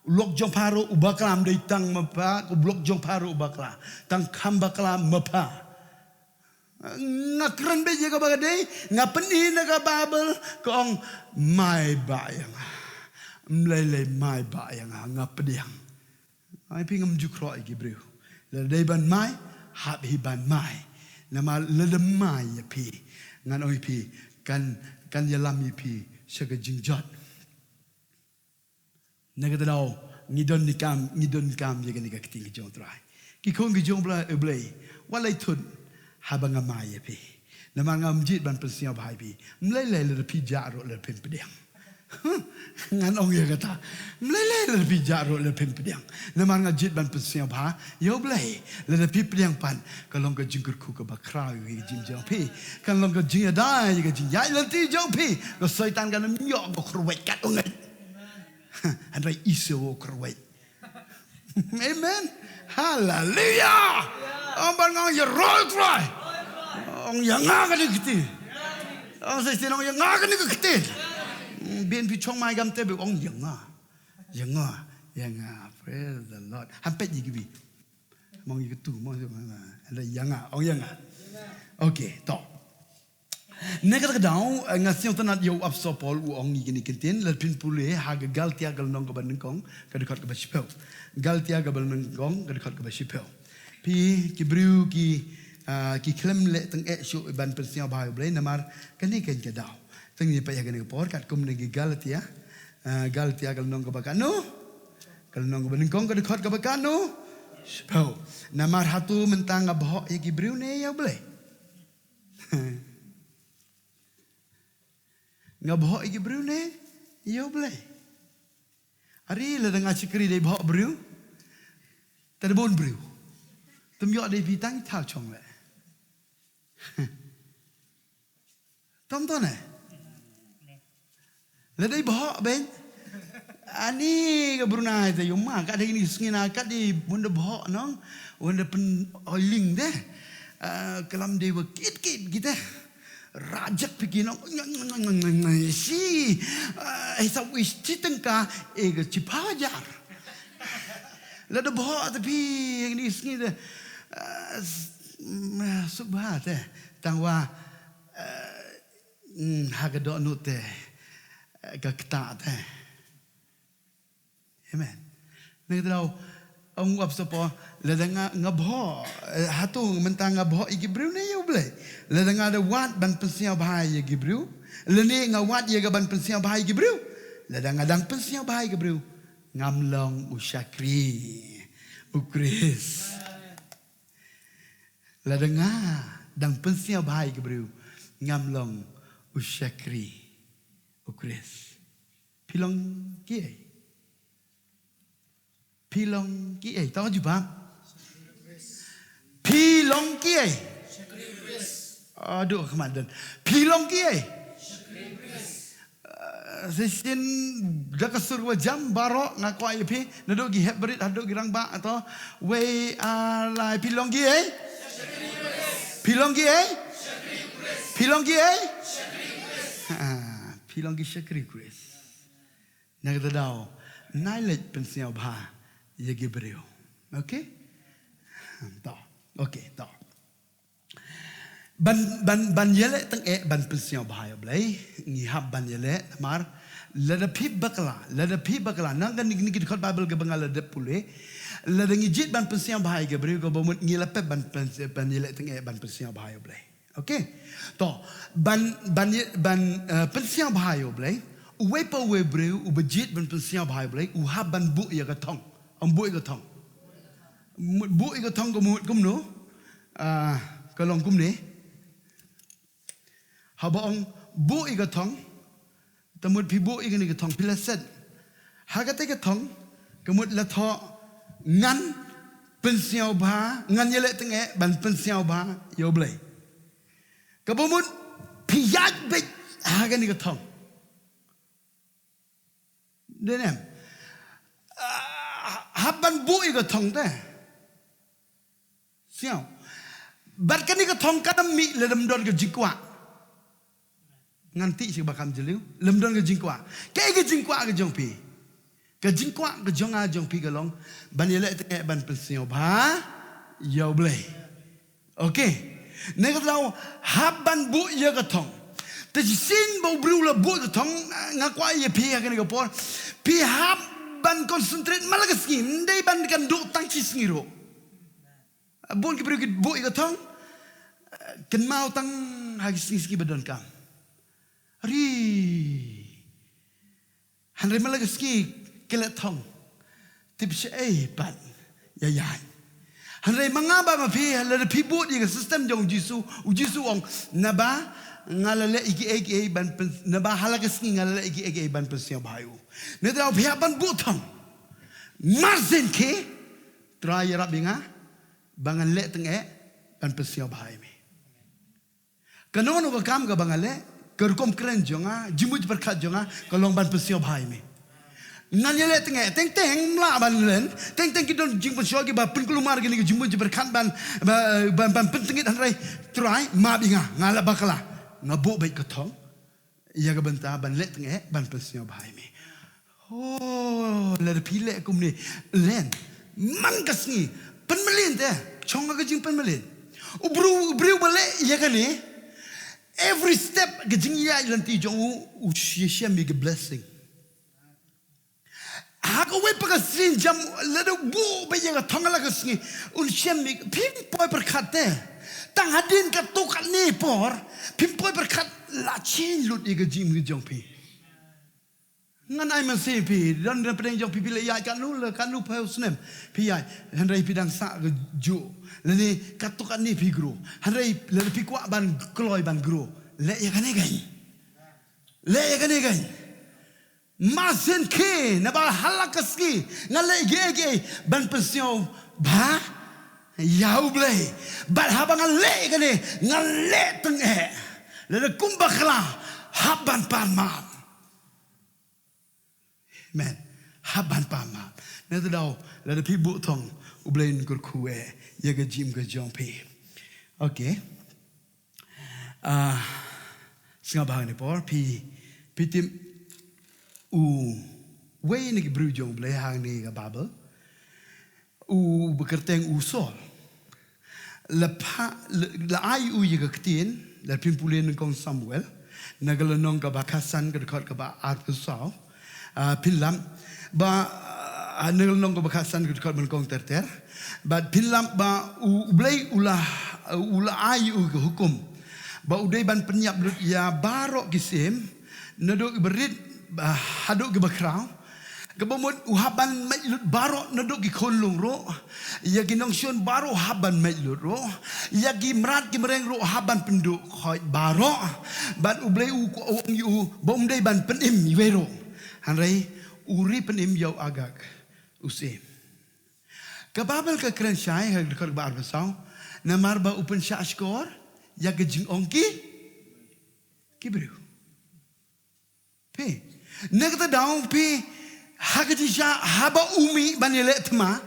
U lok jong pha ruh u bakla ym dei tang ma pha, u lok jong pha ruh u bakla. Tang kham bakla ma pha. Nga kren beit ïa kaba ka dei, nga pyni na ka Baibl, ka ong, mai bah ïa nga. Ym lei lei mai bah ïa nga, nga pdiang. Ai phi ngam ju khroh ïa ki briew. Lada dei ban mai, hap hi ban mai. Namar lada mai ïa phi. Ngan ong ïa phi, kan, kan ïalam ïa phi, sha ka jingjot. Na kata daw, ngi don ni kam, ngi don kam ïa kane ka ktien ka jong U Trai. Ki khun ki jong U Blei, U Blei. Wat lei thut, haba nga mai ïa phi. Namar ngam jied ban pynsngewbha ïa phi. Ym lei lei lada phi jah ruh lada phim pdiang. Ngan ong ïa kata. Ym lei lei lada phi jah ruh lada phim pdiang. Namar nga jied ban pynsngewbha ïa U Blei. Lada phi pdiang pat, ka long ka jingkyrkhu kaba khraw ïa ka jingim jong phi. Kan long ka jingïada ïa ka jingïaid lynti jong phi. Ka Soitan kan ym ïoh ka khyrwait kat u ngeit. Hynrei Isou u kyrwait. Amen. Haleluya. Ong ban ong ïaroh U Trai. Ong ïa nga kane ka ktien. Ong sa sien ong ïa nga kane ka ktien. Bian phi chong mai gam te bi ong ïa nga. Ïa nga. Ïa nga. Praise the Lord. Hampet ïa ki bi. Mong ïa ka tu, mong ïa nga. Ong ïa nga. Okay, to. Na kata ka daw, eh, nga sngewtynnat ïa u apostol Paul u ong ïa kine ki ktien, lada phin pule ha ka Galatia ka lynnong kaba nyngkong, ka dkhot kaba shiphew. Galatia kaba nyngkong, ka dkhot kaba shiphew. Phi ki briew ki, ah, ki khlem leh tang eh shuh ban pynsngewbha ïa U Blei namar kane keiñ ka daw. Te ngin ïa peit ha kane ka por katkum na ki Galatia, ah, Galatia ka lynnong kaba katno, ka lynnong kaba nyngkong, ka dkhot kaba katno, shiphew. Namar hato mynta nga bhoh ïa ki briew ne ïa U Blei? Nga bhoh ïa ki briew ne ïa U Blei? Are lada nga shakri dei bhoh briew. Te da bun briew. Te ym ïoh dei phi tang thaw chong leh. Tom to ne. Lada dei bhoh ben. Ani ka Brunei te ïoh ma ka dei ni sngi na ka dei bun da bhoh nong. Bun da pyn oiling de. Ah, ka lam dei wa kit kit kita. Rajak phi ki nong. Si. Ah, hisab wis chi tyngka, eh, ka chi phaw hajar. Lada bhoh te phi ni sngi te. Ah, s-, mm, suk bha te. Tang wa, ah, mm, ha ka dohnud te. Eh, ka ktah te. Amen. Na kata daw, ong u apostol Paul, lada nga, nga bhoh, eh, hato mynta nga bhoh ïa ki briew ne ïa U Blei? Lada nga da wad ban pynsngewbha ïa ki briew, lane nga wad ïa ka ban pynsngewbha ïa ki briew. Lada nga dang pynsngewbha ïa ki briew, ngam long u shakri U Khrist. Lada nga dang pynsngewbha ïa ki briew, ngam long u shakri U Khrist. Phi long kiei? Phi long kiei? To jubab. Phi long kiei? Aduh, khmat don. Phi long kiei? Uh, shisien da ka sur wa jam baroh nga kwah ïa phi, naduh ki hep barit haduh ki rangbah to. Wei, ah, lai, phi long kiei? Phi long kiei? Phi long kiei? Ah, phi long ki shakri Khrist. Na kata daw, nai leit pynsngewbha ïa ki briew. Okay? To. Okay, to. Ban, ban, ban ïaleh tang eh ban pynsngewbha ïa U Blei, ngi hap ban ïaleh namar lada phi bakla, lada phi bakla, nang kane, kane ka dkhot Baibl kaba nga la dep pule, Lada ngi jied ban pynsngewbha ïa ki briew, kaba mut ngi la pep ban pyn-, ban ïaleh tyngeh ban pynsngewbha ïa U Blei. Okay. To, ban, ban, ban, eh, pynsngewbha ïa U Blei, uwei pa uwei u briew uba jied ban pynsngewbha ïa U Blei u hap ban buh ïa ka thong. Ong buh ïa ka thong. Mut buh ïa ka thong ka mut kumno? Ah, ka long kumne. Haba ong buh ïa ka thong, te mut phi buh ïa kane ka thong, phi la set. Ha kata ka thong, ka mut la thoh ngan pynsngewbha, ngan ïaleh tyngeh ban pynsngewbha ïa U Blei. Kaba mut phi ïaid beit ha kane ka thong. Dei ne em? Ah, hap ban buh ïa ka thong te. Sngew. Bad kane ka thong kam mih lada ym don ka jingkwah. Ngan tip sha kaba kham jylliew. Lada ym don ka jingkwah. Kaei ka jingkwah ka jong phi? Ka jingkwah ka jong nga jong phi ka long ban ïaleh tyngeh ban pynsngewbha ïa U Blei. Okay. Nangta hap ban buh ïa ka thong. Te shisien ba u briew u la buh ïa ka thong, nga kwah ïa phi ha kane ka por. Phi hap ban concentrate man la ka sngi, ym dei ban kynduh tang shi sngi ruh. Bun ki briew ki buh ïa ka thong, kynmaw tang ha ki sngi sngi ba donkam. Ri. Hynrei man la ka sngi ki leh thong. Tip shaei pat ïa ïaid. Hynrei ma nga bad ma phi, lada phi bud ïa ka system jong U Jisu, U Jisu u ong, naba nga la leh ïa kiei kiei ban pyn-, naba ha la ka sngi nga la leh ïa kiei kiei ban pynsngewbha ïa u. Nangta phi hap ban buh thong. Marsien khie, Trai ïarap ïa nga ba ngan leh tyngeh ban pynsngewbha ïa me. Kano kano ka kam kaba nga leh, ka rukom kren jong nga, jingmut jingpyrkhat jong nga, ka long ban pynsngewbha ïa me. Ngan ïaleh tyngeh, teng teng ym lah ban len, teng teng ki don jingpynshoi kiba pynkulmar kine ki jingmut jingpyrkhat ban, ba-, ban, ban pyntngit, hynrei Trai map ïa nga, nga la bakla. Nga buh beit ka thong ïa ka bynta ban leh tyngeh ban pynsngewbha ïa me. Oh, lada phi leh kumne, len man ka sngi, pynmlien te, shong ha ka jingpynmlien. U briew, u briew ba leh ïa kane, every step ka jingïaid lynti jong u, u ïashem ïa ka blessing. Ha kawei pat ka sienjam, lada u buh beit ïa ka thong ha la ka sngi, un shem ïa, phim poi pyrkhat te. Tang hadien katto katne por, phim poi pyrkhat, la change lut ïa ka jingim ka jong phi. Ngan ai mynsiem phi, don, don pdeng jong phi, phi la ïaid katno, la katno phew snem phi ïaid, hynrei phi dang sah kajuh. Lane katto katne phi grow. Hynrei lada phi kwah ban kloi ban grow, leh ïa kane kein. Leh ïa kane kein. Marsien khie, naba ha la ka sngi nga leh kiei kiei ban pynsngewbha ïa U Blei. Bad haba nga leh ïa kane, nga leh tyngeh. Lada kum bakla, hap ban pan map. Amen. Hap ban pan map. Nangta daw, lada phi buh thong, U Blei un kyrkhu eh ïa ka jingim ka jong phi. Okay. Ah, sngap hangne por, phi, phi tip uwei na ki briew jong U Blei hangne ka Baibl. U ba kyrteng u Saul. La pha, la, la ai u ïa ka ktien, la phin pule nyngkong Samuel, na ka lynnong kaba khatsan ka dkhot kaba arphew saw. Ah, phin lap ba, ah, na ka lynnong kaba khatsan ka dkhot ba nyngkong ter ter. Bad phin lap ba U, U Blei u la, u la ai u ka hukum ba u dei ban pynïap lut ïa baroh ki syiem, naduh kiba rit, ah, haduh kiba khraw. Kaba mut u hap ban meit lut baroh naduh ki khunlung ruh. Ïa ki nongshun baroh hap ban meit lut ruh. Ïa ki mrad ki mreng ruh hap ban pynduh khoit baroh. Bad U Blei u kwah, u ong ïa u ba um dei ban pynim iwei ruh. Hynrei u ri pynim ïa u Agag, u syiem. Ka Baibl ka kren shai ha ka dkhot kaba arphew saw, namar ba u pynshah shkor ïa ka jingong ki, ki briew. Phi, na kata daw phi, ha ka jingshah, haba u mih ban ïaleh thma.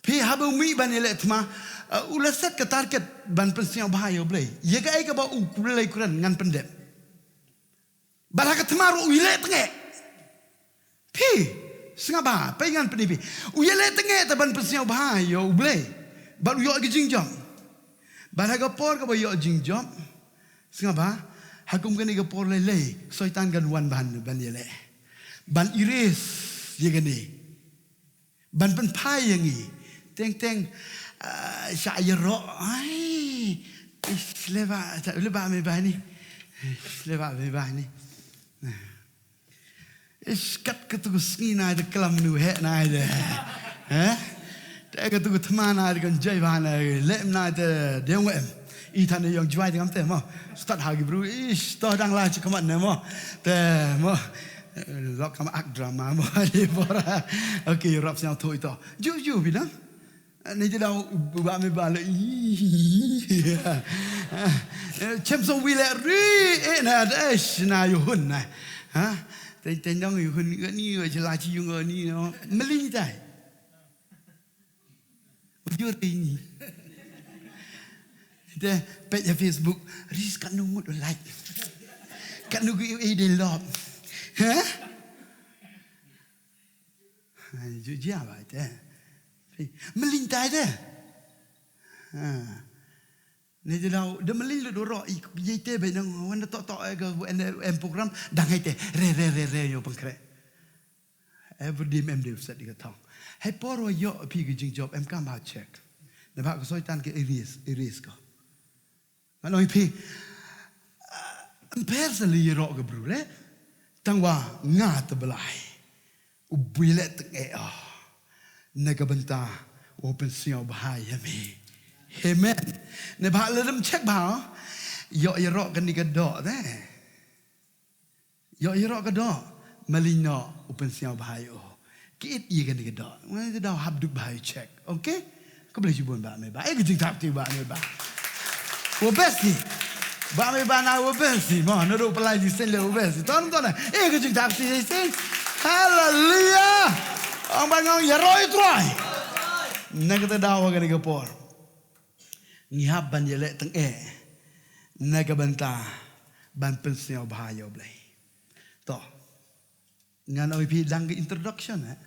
Phi, haba u mih ban ïaleh thma, uh, u la set ka target ban pynsngewbha ïa U Blei. Ïa kaei kaba U Blei u kren ngan pyndep. Bad ha ka thma ruh u ïaleh tyngeh. Phi, sngap bha, phi, ngan pyni phi. U ïaleh tyngeh te ban pynsngewbha ïa U Blei. Bad u ïoh ki jingjop. Bad ha ka por kaba ïoh jingjop, sngap bha, ha kum kane ka por lei lei, Soitan kan wan ban, ban ïaleh. Ban erase ïa kane. ban pynphai ïa ngi. Teng teng, ah, sha ïaroh. Ai, ish, leh ba, leh ba me ba ni. Ish, leh ba me ba ni. Ish, kat katu ka sngi na da klam nu heh na da. Eh? Te katu ka thma na da kan jai ba na leh na da deng wem. I than yong jwai dang te mo. Start ha ki bru. Ish, to dang la chi kamat ne mo. Te mo. Lok kam ak drama mo. Bora. Okay, rap sñiaw thui to. Ju ju bi dang. Ni te daw ba me ba le. Chem song wi le ri. Eh, na da, eh, na yu hun na. Ha? Teng teng dong yu hun ni, yu la chi yu ni. Mling tai. Ujur ini. Te page Facebook, ris kat nungut like. Kat nungut i de love. Ha? Ju jia ba te. Mling tai te. Ha. Ni je dau, de mling le doro i ye te be nang wan to to e ga en program dang hai te re re re re yo pengkre. Every dim em de set di ka thong. Hai por wa yo phi ki jingjop em kam ba check. Ne ba ka soitan ke iris, iris ko. Ngan ong ïa phi, ah, em pher sa li ïaroh ka bru le. Tang wa nga te blai. U bui le teng eh, ah. Na ka bynta u pynsñiaw bha ïa me. Amen. Ne ba le dem check ba. Yo ïaroh kani ka doh te. Yo ïaroh ka doh, malin noh u pynsñiaw bha ïa u. Ki it ïa kani ka doh. Nga ka doh hap duk bha ïa check. Okay? Khublei shibun ba me ba. Eh, ka jingtap ti ba me ba. Wa best ni. Ba me ba na wa best ni. Mo, na do pelai di sen le wa best ni. Ton ton. Eh, ka jingtap ti di sen. Hallelujah. Ong ba ngong ïaroh ïa Trai. Na kata daw kani ka por. Ngi hap ban ïaleh teng eh. Na ka bynta ban pynsñiaw bha ïa u Blei. To. Ngan oi phi dang ka introduction eh.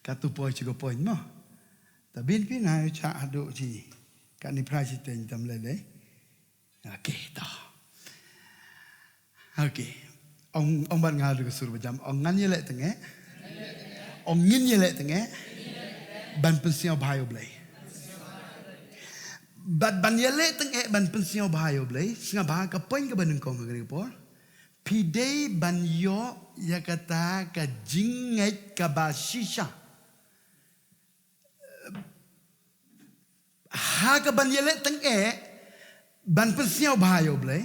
Katu poi chi ko point mo. Ta bin phi na cha hadu chi. Ka ni phra chi teng tam le le. Okay, to. Okay. Ong, ong ban nga du ka sur ba jam. Ong ngan ïaleh teng eh. Ong ngin ïaleh teng eh. Ban pynsñiaw bha ïa u Blei. Bad ban ïaleh teng eh ban pynsñiaw bha ïa u Blei. Sngap bha ka point ka ba nyngkong ha kane ka por. Phi dei ban ïoh ïa kata ka jingngeit kaba shisha. Ha ka ban ïaleh teng eh ban pynsñiaw bha ïa u Blei.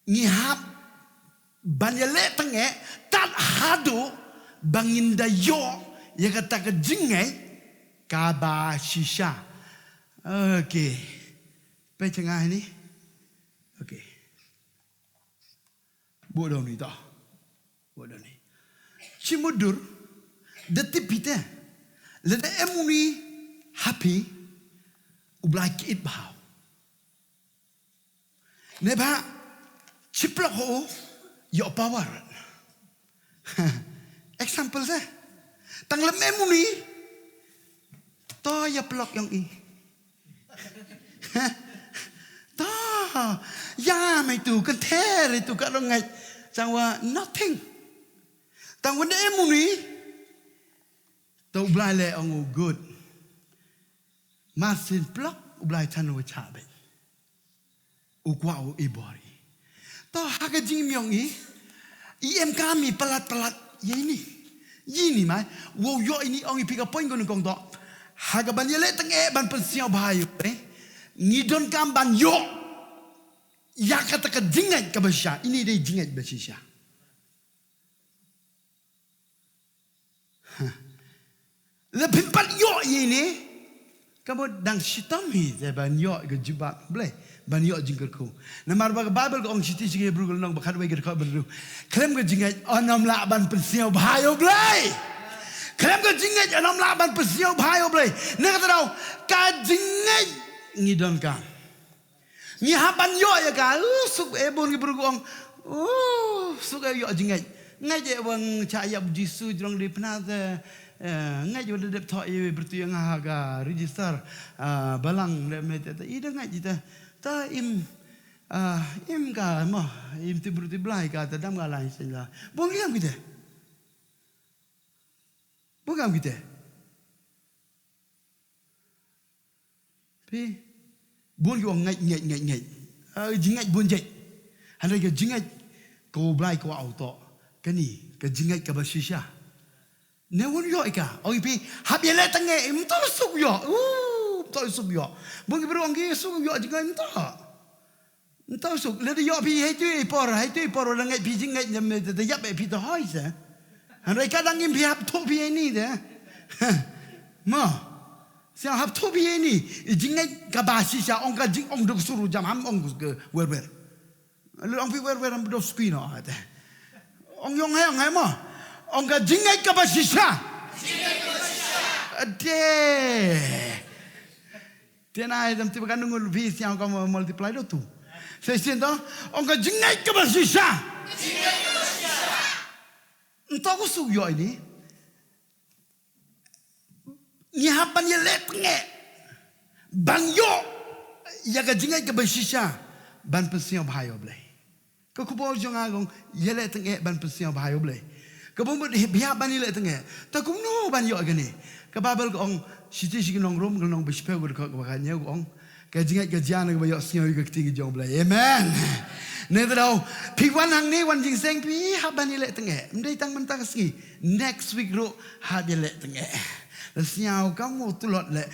Ngi hap ban ïaleh teng eh tad haduh ba ngin da ïoh ïa kata ka jingngeit kaba shisha. Okay. Peit nga ni. Okay. Bud dong ni to. Bud dong ni. Chi mutdur da tip phi te. Lada em uni ha phi u Blai ki it bha. Ne ba chi plok ho ïoh power. Example se. Tang lem em uni. To ïa plok yong i. To ïa mai tu kan ther itu ka rong ngai. Chang wa nothing. Tang wa ne em uni. To u Blai le ong u good. Mar sin plok u Blai than u cha beit. U kwah u i bor i. To ha ka jingim yong i. I em kam i palat palat ïa ini. Ïa ini mai. Wow ïoh ini ong i phi ka point ko nyngkong to. Ha ka ban ïaleh teng eh ban pynsñiaw bha ïa u Blei. Ngi donkam ban ïoh. Ïa kata ka jingngeit kaba shisha. Ini dei jingngeit ba shisha. Huh. Le phim pat ïoh ïa ine. Ka mut dang shitom hi te ban ïoh ka jubab Blei. Ban ïoh jingkyrkhu. Namar ba ka Baibl ka ong shiti shi Hebru ka lynnong ba khatwei ka dkhot ba hynriew. Khlem ka jingngeit ym lah ban pynsñiaw bha ïa u Blei. Khlem ka jingngeit ym lah ban pynsñiaw bha ïa u Blei. Na kata daw ka jingngeit ngi donkam. Ngi hap ban ïoh ïa ka, uh, suk eh bun ki briew ki ong. Uh, suk eh ïoh jingngeit. Ngeit eh ba nga shah ïap Jisu jrong dei pynat eh, eh, ngeit eh ba da dep thoh ïa pyrtuit ïa nga ha ka register, ah, balang dep me te, te, i da ngeit ita. Ta im, ah, im ka mo, im ti briew ti Blai ka ta dam ka lai seng la. Bun ïam kita. Bun kam kita. Phi. Bun ki ong ngeit, ngeit, ngeit, ngeit. Ah, jingngeit bun jait. Hynrei ka jingngeit ka u Blei ka wa u to. Kani, ka jingngeit kaba shisha. Ne wun ïoh ïa ka. Ong ïa phi, hap ïaleh tang eh, ym to suk ïoh. Uh, ym to suk ïoh. Bun ki briew ong ki suk ïoh jingngeit ym to. Ym to suk, lada ïoh phi hei tu i por, hei tu i por, lada ngeit phi jingngeit ne me te ïap eh phi to hoi se. Hynrei ka dang im phi hap thuh phi ïa ini te. Mo. Sngewbha hap thuh phi ïa ini. I jingngeit kaba shisha ong ka jing ong duk suru jam ham ong ke wer wer. Lada ong phi wer wer ham duk skui no te. Ong ïong hai ong hai mo. Ong ka jingngeit kaba shisha. Ade. Te na ai dam tiba ka nungul phi siang ka mo multiply do tu. Sa sien to, ong ka jingngeit kaba shisha. Ym to ko suk ïoh ini. Ngi hap ban ïaleh tang eh. Ban ïoh ïa ka jingngeit kaba shisha. Ban pynsngewbha ïa u Blei. Ka khubor jong nga ka ong, ïaleh tang eh ban pynsngewbha ïa u Blei. Kaba mut hi bia ban ïaleh tang eh. Ta kumno ban ïoh kane. Ka Baibl ka ong, shithi sha ki nong Rom, ka lynnong ba shiphew ka dkhot kaba khatñiew ka ong. Ka jingngeit ka jia na kaba ïohsngew ïa ka ktien ka jong u Blei. Amen. Ne ta daw, phi wan hangne wan jingseng phi hap ban ïaleh tang eh. Ym dei tang mynta ka sngi. Next week ruh hap ïaleh tang eh. La sngewkam u tlot leh.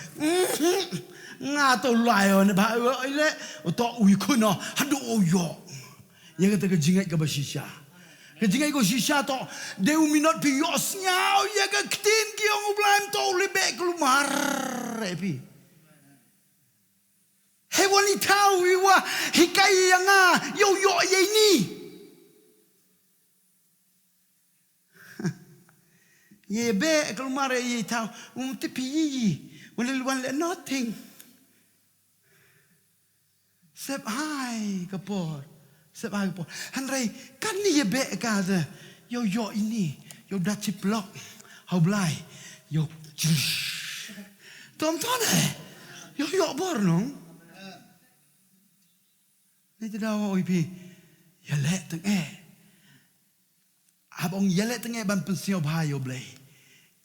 Nga to lai o ne ba ïaleh. U to u ïa khun o. Haduh u ïoh. Ïa kata ka jingngeit kaba shisha. Ka jingngeit kaba shisha to, dei u minot phi ïohsngew ïa ka ktien ki jong u Blei, ym to u leh beh kulmar eh phi. Hei wan i thaw i wa hikai ïa nga, ïoh ïoh ïa ini. Ïa beh kulmar ïa i thaw, um tip ïa i, wan leh wan leh nothing. Sep hai ka por. Sep hai ka por. Hynrei kane ïa beh ka de. Ïoh ïoh ini. Ïoh da chiplok. Ha u Blei. Ïoh. Tom tom eh. Ïoh ïoh bor nong. Ni te daw oi phi. Ïaleh tang eh. Haba ong ïaleh tang eh ban pynsngewbha ïa u Blei.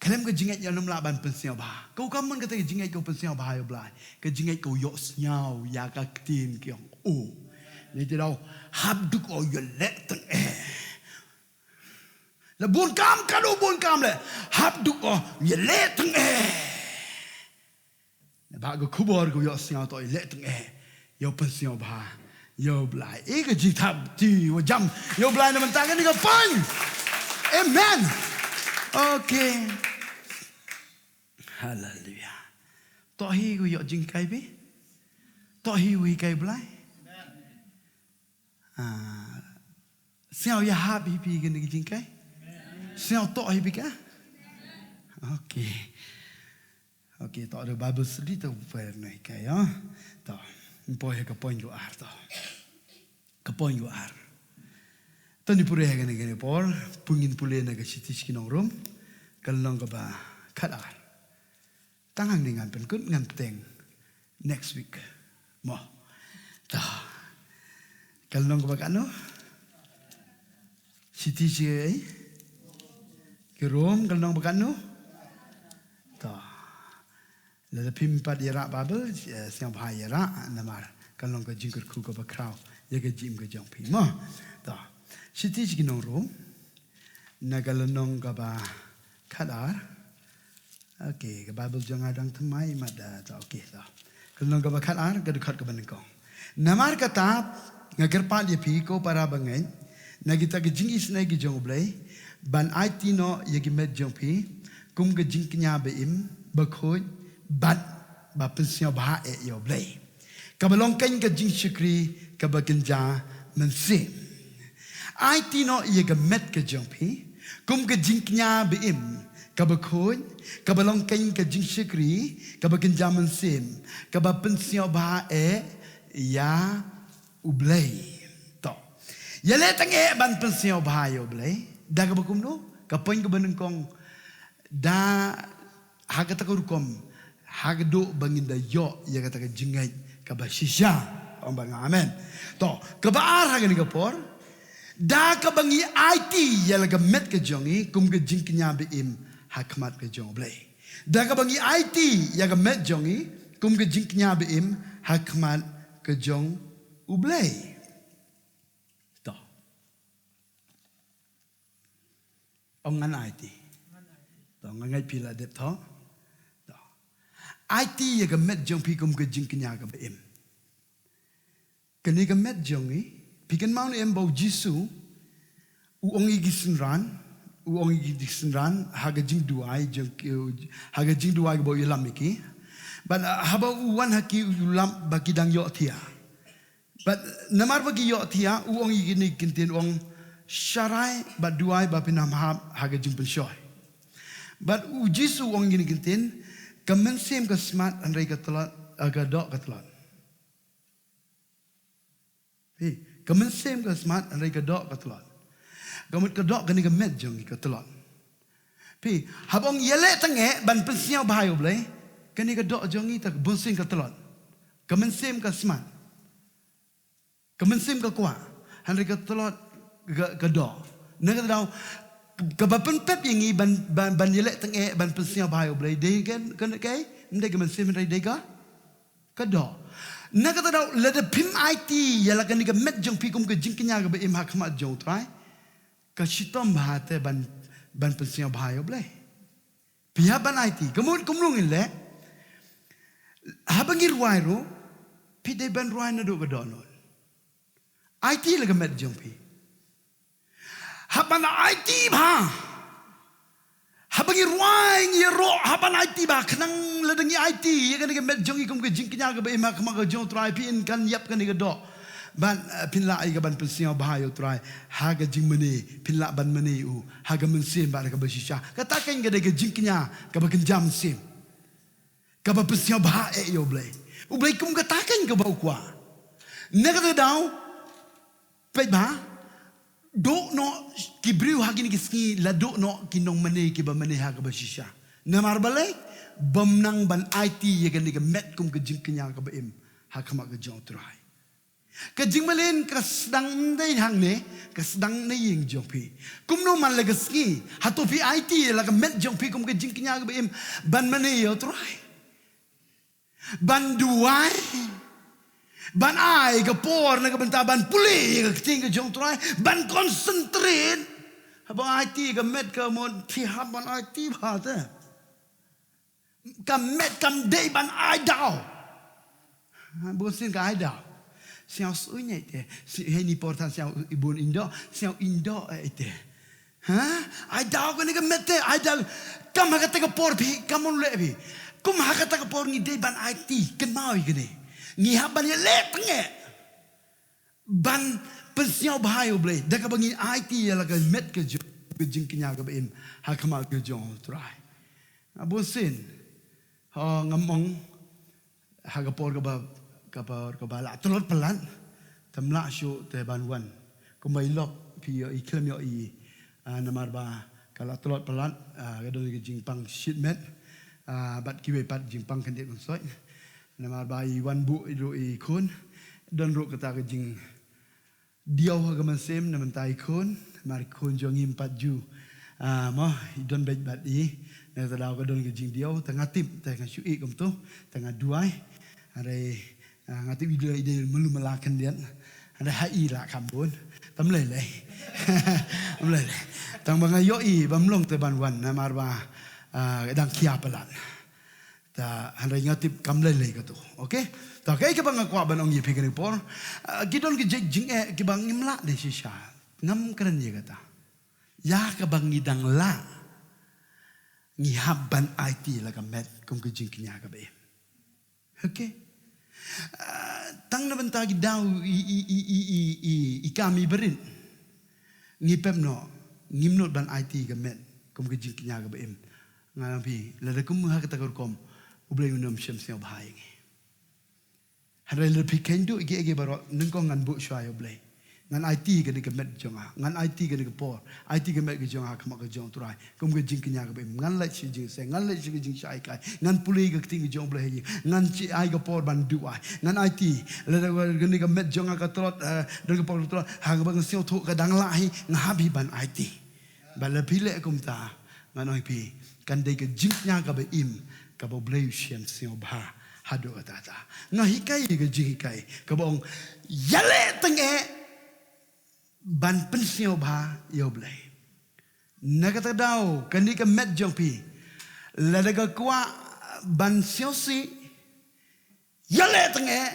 Khlem ka jingngeit ïa nym lah ban pynsngewbha. Ka u kam mon kata ka jingngeit ka u pynsngewbha ïa u Blei. Ka jingngeit ka u ïohsngew ïa ka ktien ki ong u. Ni te daw hap duk o ïaleh tang eh. La bun kam ka dei bun kam leh. Hap duk o ïaleh tang eh. Ba ka khubor ka ïohsngew to ïaleh tang eh. Ïa u pynsngewbha. Ïa u Blei. E ka jingthap ti wa jam. Ïa u Blei na mynta kane ka pyn. Amen. Okay. Hallelujah. To hi ku ïoh jingkai bi. To hi wi kai Blei. Ah, sngewbha ïa hap hi phi kane ka jingkai. Sngewbha to hi phi ka. Okay. Okay, to da Bible study to poi na kai ya. To. Poi ka point ko ar to. Ka point ko ar. To ni pure ha kane kane por, pungin pule na ka shithi sha ki nong Rom. Ka lynnong kaba khat ar. Tang hangne ngan pynkut ngan pteng next week. Mo. Ta. Ka lynnong kaba katno? Shithi sha ki Rom ka lynnong kaba katno? Ta. Lada phim pat ïarap Bible, eh, sngewbha ïarap namar ka long ka jingkyrkhu kaba khraw ïa ka jingim ka jong phi. Mo. Ta. Shithi sha ki nong Rom. Na ka lynnong kaba khat ar. Okay, ka Bible jong nga dang thymmai mat da, ta, okay, ta. Ka lynnong kaba khat ar, ka dkhot kaba nyngkong. Namar kata, nga kyrpad ïa phi ko para bangeit, na kita ki jingisynei ki jong U Blei, ban aiti noh ïa ki met jong phi, kum ka jingkñia ba im, ba khuid, bad ba pynsngewbha eh ïa U Blei. Kaba long kein ka jingshakri kaba kynja mynsiem. Aiti noh ïa ka met ka jong phi kum ka jingkñia ba im, kaba khuid, kaba long kein ka jingshakri kaba kynja mynsiem, kaba pynsngewbha eh ïa U Blei. To. Ïaleh tang eh ban pynsngewbha ïa U Blei. Da kaba kumno? Ka point kaba nyngkong. Da ha kata ka rukom, ha ka dei ba ngin da ïoh ïa kata ka jingngeit kaba shisha. Ong ba nga amen. To, kaba ar ha kane ka por, da kaba ngi aiti ïa la ka met ka jong ngi kum ka jingkñia ba im ha khmat ka jong U Blei. Da kaba ngi aiti ïa ka met jong ngi kum ka jingkñia ba im ha khmat ka jong U Blei. To. Ong ngan aiti. To, nga ngeit phi la dep thoh. To. Aiti ïa ka met jong phi kum ka jingkñia kaba im. Kane ka met jong ngi, phi kynmaw ne em ba U Jisu u ong ïa ki synran, u ong ïa ki synran ha ka jingduwai jong ki, ha ka jingduwai kaba u ïalam ïa ki. Bad, ah, haba u wan ha ki u lap ba ki dang ïohthiah. Bad namar ba ki ïohthiah, u ong ïa kine ki ktien, u ong, sharai bad duwai ba phin ym hap ha ka jingpynshoi. Bad U Jisu u ong ïa kine ki ktien, ka mynsiem ka smat hynrei ka tlot, eh, ka doh ka tlot. Phi, ka mynsiem ka smat hynrei ka doh ka tlot. Ka mut ka doh kane ka met jong ngi ka tlot. Phi, haba ong ïaleh tyngeh ban pynsngewbha ïa U Blei, kane ka doh jong ngi ta ka bunsien ka tlot. Ka mynsiem ka smat. Ka mynsiem ka kwah. Hynrei ka tlot ka, ka doh. Na kata daw, kaba pynpep ïa ngi ban, ban, ban ïaleh tyngeh ban pynsngewbha ïa U Blei. Dei ka, ka, ka, ym dei ka mynsiem hynrei dei ka, ka doh. Na kata daw, lada phim aiti ïa la kane ka met jong phi kum ka jingkñia kaba im ha khmat jong U Trai, ka shitom bha te ban, ban pynsngewbha ïa U Blei. Phi hap ban aiti. Ka mut kumno ngin leh? Haba ngi rwai ruh, phi dei ban rwai naduh ka dohnud. Aiti la ka met jong phi. Hap ban aiti bha. Haba ngi rwai ngi ïaroh, hap ban aiti bha. Khnang lada ngi aiti ïa kane ka met jong ngi kum ka jingkñia kaba im ha khmat ka jong U Trai, phin kan ïap kane ka doh. Ban, eh, phin lah ïa ka ban pynsngewbha ïa U Trai ha ka jingmane, phin lah ban mane ïa u ha ka mynsiem bad ha kaba shisha. Kata keiñ ka dei ka jingkñia kaba kynja mynsiem, kaba pynsngewbha eh ïa U Blei. U Blei kum kata keiñ kaba u kwah. Na kata daw, peit bha, duh noh ki briew ha kine ki sngi, la duh noh ki nongmane kiba mane ha kaba shisha. Namar balei? Bym nang ban aiti ïa kane ka met kum ka jingkñia kaba im ha khmat ka jong U Trai. Ka jingmlien ka sdang ym dei hangne, ka sdang na ïing jong phi. Kumno man la ka sngi, hato phi aiti ïa la ka met jong phi kum ka jingkñia kaba im ban mane ïa U Trai? Ban duwai, ban ai ka por na ka bynta ban pule ïa ka ktien ka jong U Trai, ban concentrate. Haba aiti ka met ka mon, phi hap ban aiti bha te. Ka met kam dei ban ai daw. Ha, bun sien ka ai daw. Sñiaw suiñ eh te. Si, heini por than sñiaw i bun indo, sñiaw indo eh te. Ha? Ai daw kane ka met te, ai daw. Kam ha kata ka por phi, kam mon leh phi. Kum ha kata ka por ngi dei ban aiti, kynmaw ïa kane. Ngi hap ban ïaleh tyngeh ban pynsngewbha ïa U Blei da kaba ngi aiti ïa la ka met ka jong, ka jingkñia kaba im ha khmat ka jong U Trai. Nga bun sien, ho, ngam ong ha ka por kaba, ka por kaba la tlot palat, te ym lah shuh te ban wan. Kumba i lok phi ïohi, khlem ïohi, ah, namar ba ka la tlot palat, ah, ka don ka jingpang shimet, ah, bad kiwei pat jingpang khyndiat kynsoit. Namar ba i wan buh ruh i khun, don ruh kata ka jingdiaw ha ka mynsiem na bynta i khun, namar i khun jong ngi ym pat ju, ah, mo, i don beit bad i, na kata daw ka don ka jingdiaw, te nga tip, te nga shu ïeh kumto, te nga duwai. Hynrei, ah, nga tip i dei, i dei malu mala khyndiat. Hynrei ha i lah kam bun. Tam lei lei. Tam lei lei. Tang ba nga ïohi bym long te ban wan namar ba, ah, dang khia palat. Ta hynrei nga tip kam lei lei kato. Okay? Ta kaei kaba nga kwah ban ong ïa phi kane ka por. Ah, ki don ki jait jingeh kiba ngim lah de shisha. Ngam kren ïa kata. Ïa kaba ngi dang lah, ngi hap ban aiti la ka met kum ka jingkñia kaba im. Okay. Ah, tang na bynta ki daw i, i, i kam i barit. Ngi pep noh, ngim nud ban aiti ka met kum ka jingkñia kaba im. Nga ong phi, lada kum ha kata ka rukom, U Blei un ym shym sngewbha ïa ngi. Hynrei lada phi kheiñ duh ïa kiei kiei baroh, nyngkong ngan buh shuwa ïa U Blei. Ngan aiti kane ka met jong nga, ngan aiti kane ka por, aiti ka met ka jong nga ha khmat ka jong U Trai. Kum ka jingkñia kaba im, ngan leit sha ka jingseng, ngan leit sha ka jingshai kai, ngan pule ka ktien ka jong U Blei ha ïing, ngan ai ka por ban duwai, ngan aiti, lada kane ka met jong nga ka tlot, eh, don ka por ka tlot, ha kaba nga sngewthuh ka dang lah hi, nga hap hi ban aiti. Bad lada phi leh kumta, Ngan ong ïa phi, kan dei ka jingkñia kaba im, kaba U Blei u shem sngewbha haduh katta katta. Nga hikai ïa ka jinghikai kaba ong, ïaleh tyngeh ban pynsngewbha ïa U Blei. Na kata ka daw, kane ka met jong phi, lada ka kwah ban sngewsih, ïaleh tyngeh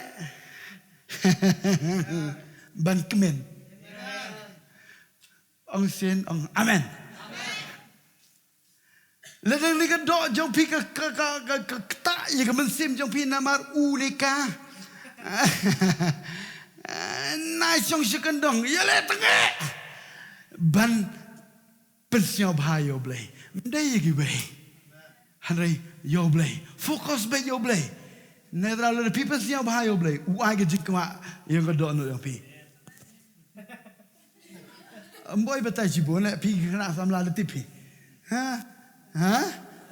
ban kmen. Ong sien, ong amen. Lada kane ka doh jong phi ka, ka, ka, ka, ka ktah ïa ka mynsiem jong phi namar u ne ka. Nai shong sha kyndong, ïaleh tyngeh ban pynsngewbha ïa U Blei. Ym dei ïa kiwei. Hynrei ïa U Blei. Focus beit ïa U Blei. Na kata lada phi pynsngewbha ïa U Blei, u ai ka jingkwah ïa ka dohnud jong phi. Ym boi batai shibun eh, phi khynnah samla da tip phi. Ha? Ha?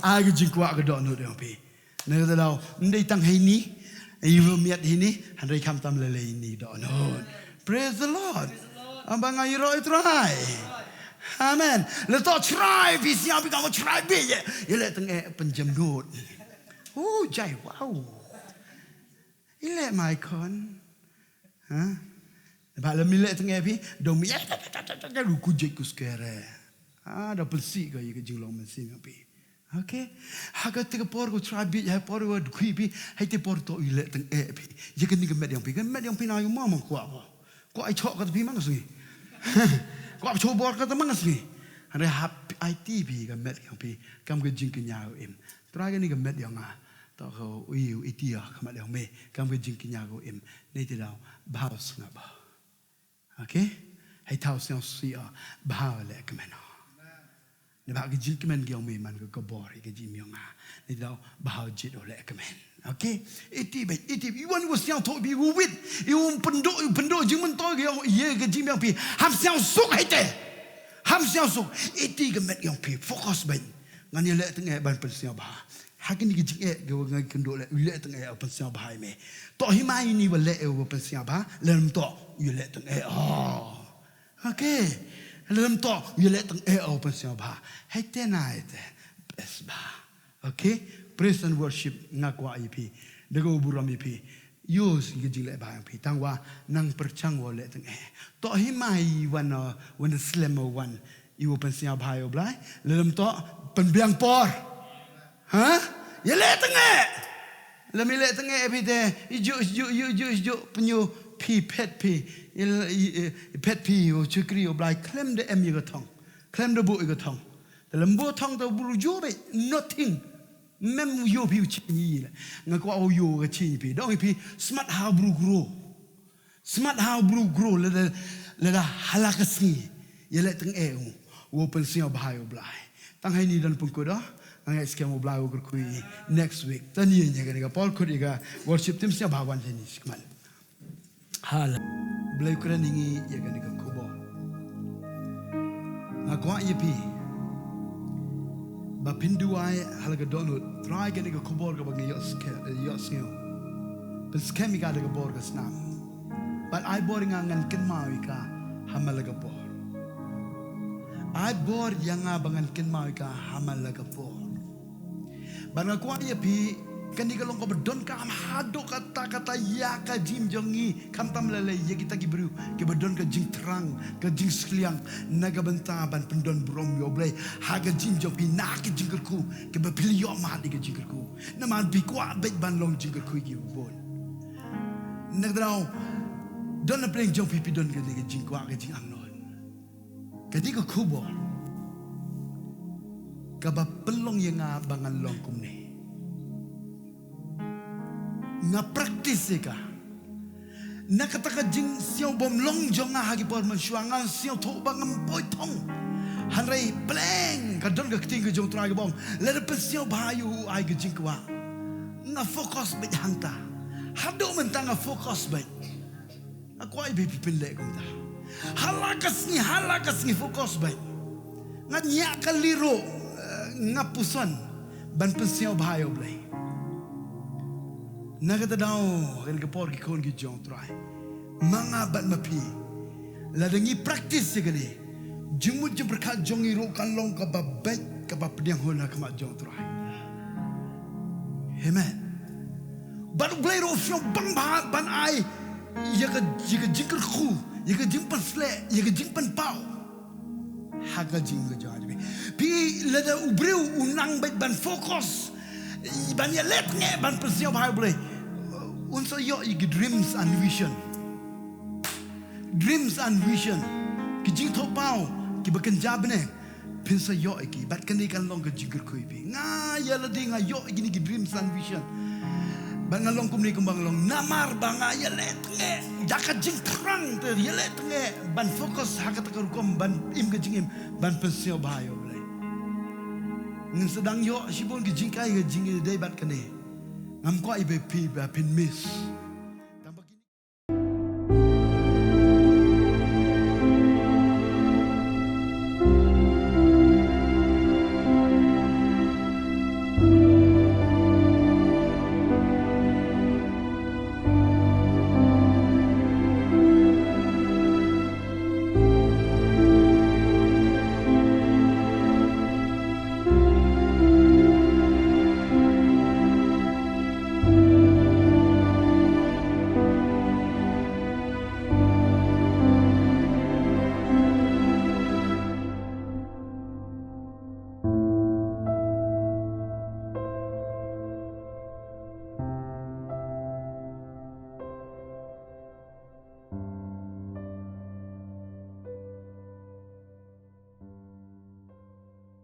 Ai ka jingkwah ka dohnud jong phi. Na kata daw, ym dei tang heini, ïa u miet heini, hynrei khamtam lei lei heini dohnud. Praise the Lord. Aba nga ïaroh ïa U Trai. Amen. Lada to Trai phi sngewbha, phi kynmaw Trai beit, ïaleh tyngeh pynjem nud. Oh, jai, wow. Ïaleh mai khun. Ha? Ba lada ym ïaleh tyngeh phi, dang ym ïaleh, ruh kujek kuskere. Ah, da pynsih ka ïa ka jinglong mynsiem jong phi. Okay. Ha kata ka por ko Trai beit, ha por ko dukhi phi, ha kata ka por to ïaleh tyngeh phi. Ïa kane ka met jong phi, ka met jong phi na ïa u ma ma kwah ko. Kwah ai shoh kata phi ma nga sngi. Kwah shoh bor kata ma nga sngi. Hynrei hap aiti phi ka met jong phi, kam ka jingkñia u im. Trai kane ka met jong nga. To ko u ïa u iti ïa ka met jong me, kam ka jingkñia u im. Nei te daw, bha u sngap ba. Okay? Hei thaw sngewsih ïa, bha u leh kmen. Naba ka jingkmen ki ong me man ka ka bor ïa ka jingim ïong nga. Ni daw bha u jied u leh kmen. Okay? Iti beit, iti beit. Iwan iwa sngewthuh beit, iwa wit. Iwa pynduh, iwa pynduh jingmyntoi ki ong ïa ka jingim ïong phi. Ham sngewsuk hei te. Ham sngewsuk. Iti ka met ïong phi. Focus beit. Ngan ïaleh tyngeh ban pynsngewbha. Ha kine ki jingeh kiwa ngi kynduh leh, u leh tyngeh u pynsngewbha ïa me. Toh hima ine wa leh u pynsngewbha, lem toh u leh tyngeh. Oh. Okay. Lem toh u leh tyngeh u pynsngewbha. Hei te nai te. Best bha. Okay. Praise and worship nga kwah ïa phi. Da ka burom ïa phi. Use ïa ka jingleh bha ïong phi. Tang wa nang pyrchang wa leh tyngeh. Toh hima i wan, uh, wan slem wan. Iwa pynsngewbha ïa u Blai. Lem toh pynbiang por. Ha? Ïaleh tyngeh. Lem ïaleh tyngeh phi te. Ijuk, ijuk, ijuk, ijuk, ijuk. Pynïoh phi phet phi. Ïaleh, i, i, phet phi u shakri u Blai. Khlem da em ïa ka thong. Khlem da buh ïa ka thong. Te lem buh thong te bru ju beit. Nothing. Mem ïoh phi u ching ïa la. Nga kwah u ïoh ka ching phi. Dong phi smat ha bru grow. Smat ha u bru grow lada, lada ha la ka sngi. Ïaleh tyngeh u. Wa pynsngewbha ïa u Blai. Tang hei ni don pynkut oh. Nga ngeit skhem u Blai wa kyrkhu ïa next week. Tang ïa ïa kane ka por kut ïa ka worship team sngewbha wan hei ni shikman. Hala. Blei u kren ïa ngi ïa kane ka khubor. Nga kwah ïa phi. Ba phin duwai ha la ka dohnud. Trai kane ka khubor kaba nga ïoh skhem, ïoh sngew. Pynskhem ïa ka da ka bor ka snam. Bad ai bor ïa nga ngan kynmaw ïa ka ha man la ka por. Ai bor ïa nga ba ngan kynmaw ïa ka ha man la ka por. Bad nga kwah ïa phi, kane ka long kaba donkam haduh katta katta ïa ka jingim jong ngi, khamtam lei lei ïa kita ki briew kiba don ka jingthrang, ka jingshiliang na ka bynta ban pyndon burom ïa u Blei ha ka jingim jong phi, na ka jingkyrkhu kaba phi la ïoh mad ïa ka jingkyrkhu. Namar phi kwah beit ban long jingkyrkhu ïa ki bun. Na ka daw, don na pdeng jong phi phi don kane ka jingkwah ka jingangnud. Ka dei ka khubor kaba pynlong ïa nga ba ngan long kumne. Nga practice ïa ka. Na kata ka jingsngewbha long jong nga ha ki por mynshuwa nga sngewthuh ba ngam poi thong. Hynrei pleng ka don ka ktien ka jong Trai kaba ong. Lada pynsngewbha ïa u ai ka jingkwah. Nga focus beit hangta. Haduh mynta nga focus beit. Nga kwah ïa phi phin leh kumta. Ha la ka sngi, ha la ka sngi focus beit. Nga ñiah kali ruh, eh, nga puson ban pynsngewbha ïa u Blei. Na kata daw, kane ka por ki khun ki jong Trai. Ma nga bad ma phi. Lada ngi practice ïa kane. Jingmut jingpyrkhat jong ngi ruh kan long kaba beit. kaba pdiang hun ha khmat jong U Trai. Amen. Bad U Blei ruh u shong bang bha ban ai ïa ka, ïa ka jingkyrkhu, ïa ka jingpynsleh, ïa ka jingpynpaw ha ka jingim ka jong phi. Phi, lada u briew u nang beit ban focus, ban ïaleh tngen, ban pynsngew bha ïa U Blei, un sa ïoh ïa ki dreams and vision. Dreams and vision, ki jingthoh paw kiba kynja bneng, phin sa ïoh ïa ki. Bad kane kan long ka jingkyrkhu ïa phi. Nga ïa lade nga ïoh ïa kine ki dreams and vision. Bad nga long kumne kumba nga long namar ba nga ïaleh tngen da ka jingthrang te, ïaleh tngen ban focus ha kata ka rukom ban im ka jingim, ban pynsngew bha ïa U Blei. Ngin sa dang ïoh shibun ki jinghikai ha ka jingim, dei bad kane. Ngam kwah ïa phi ba phin miss.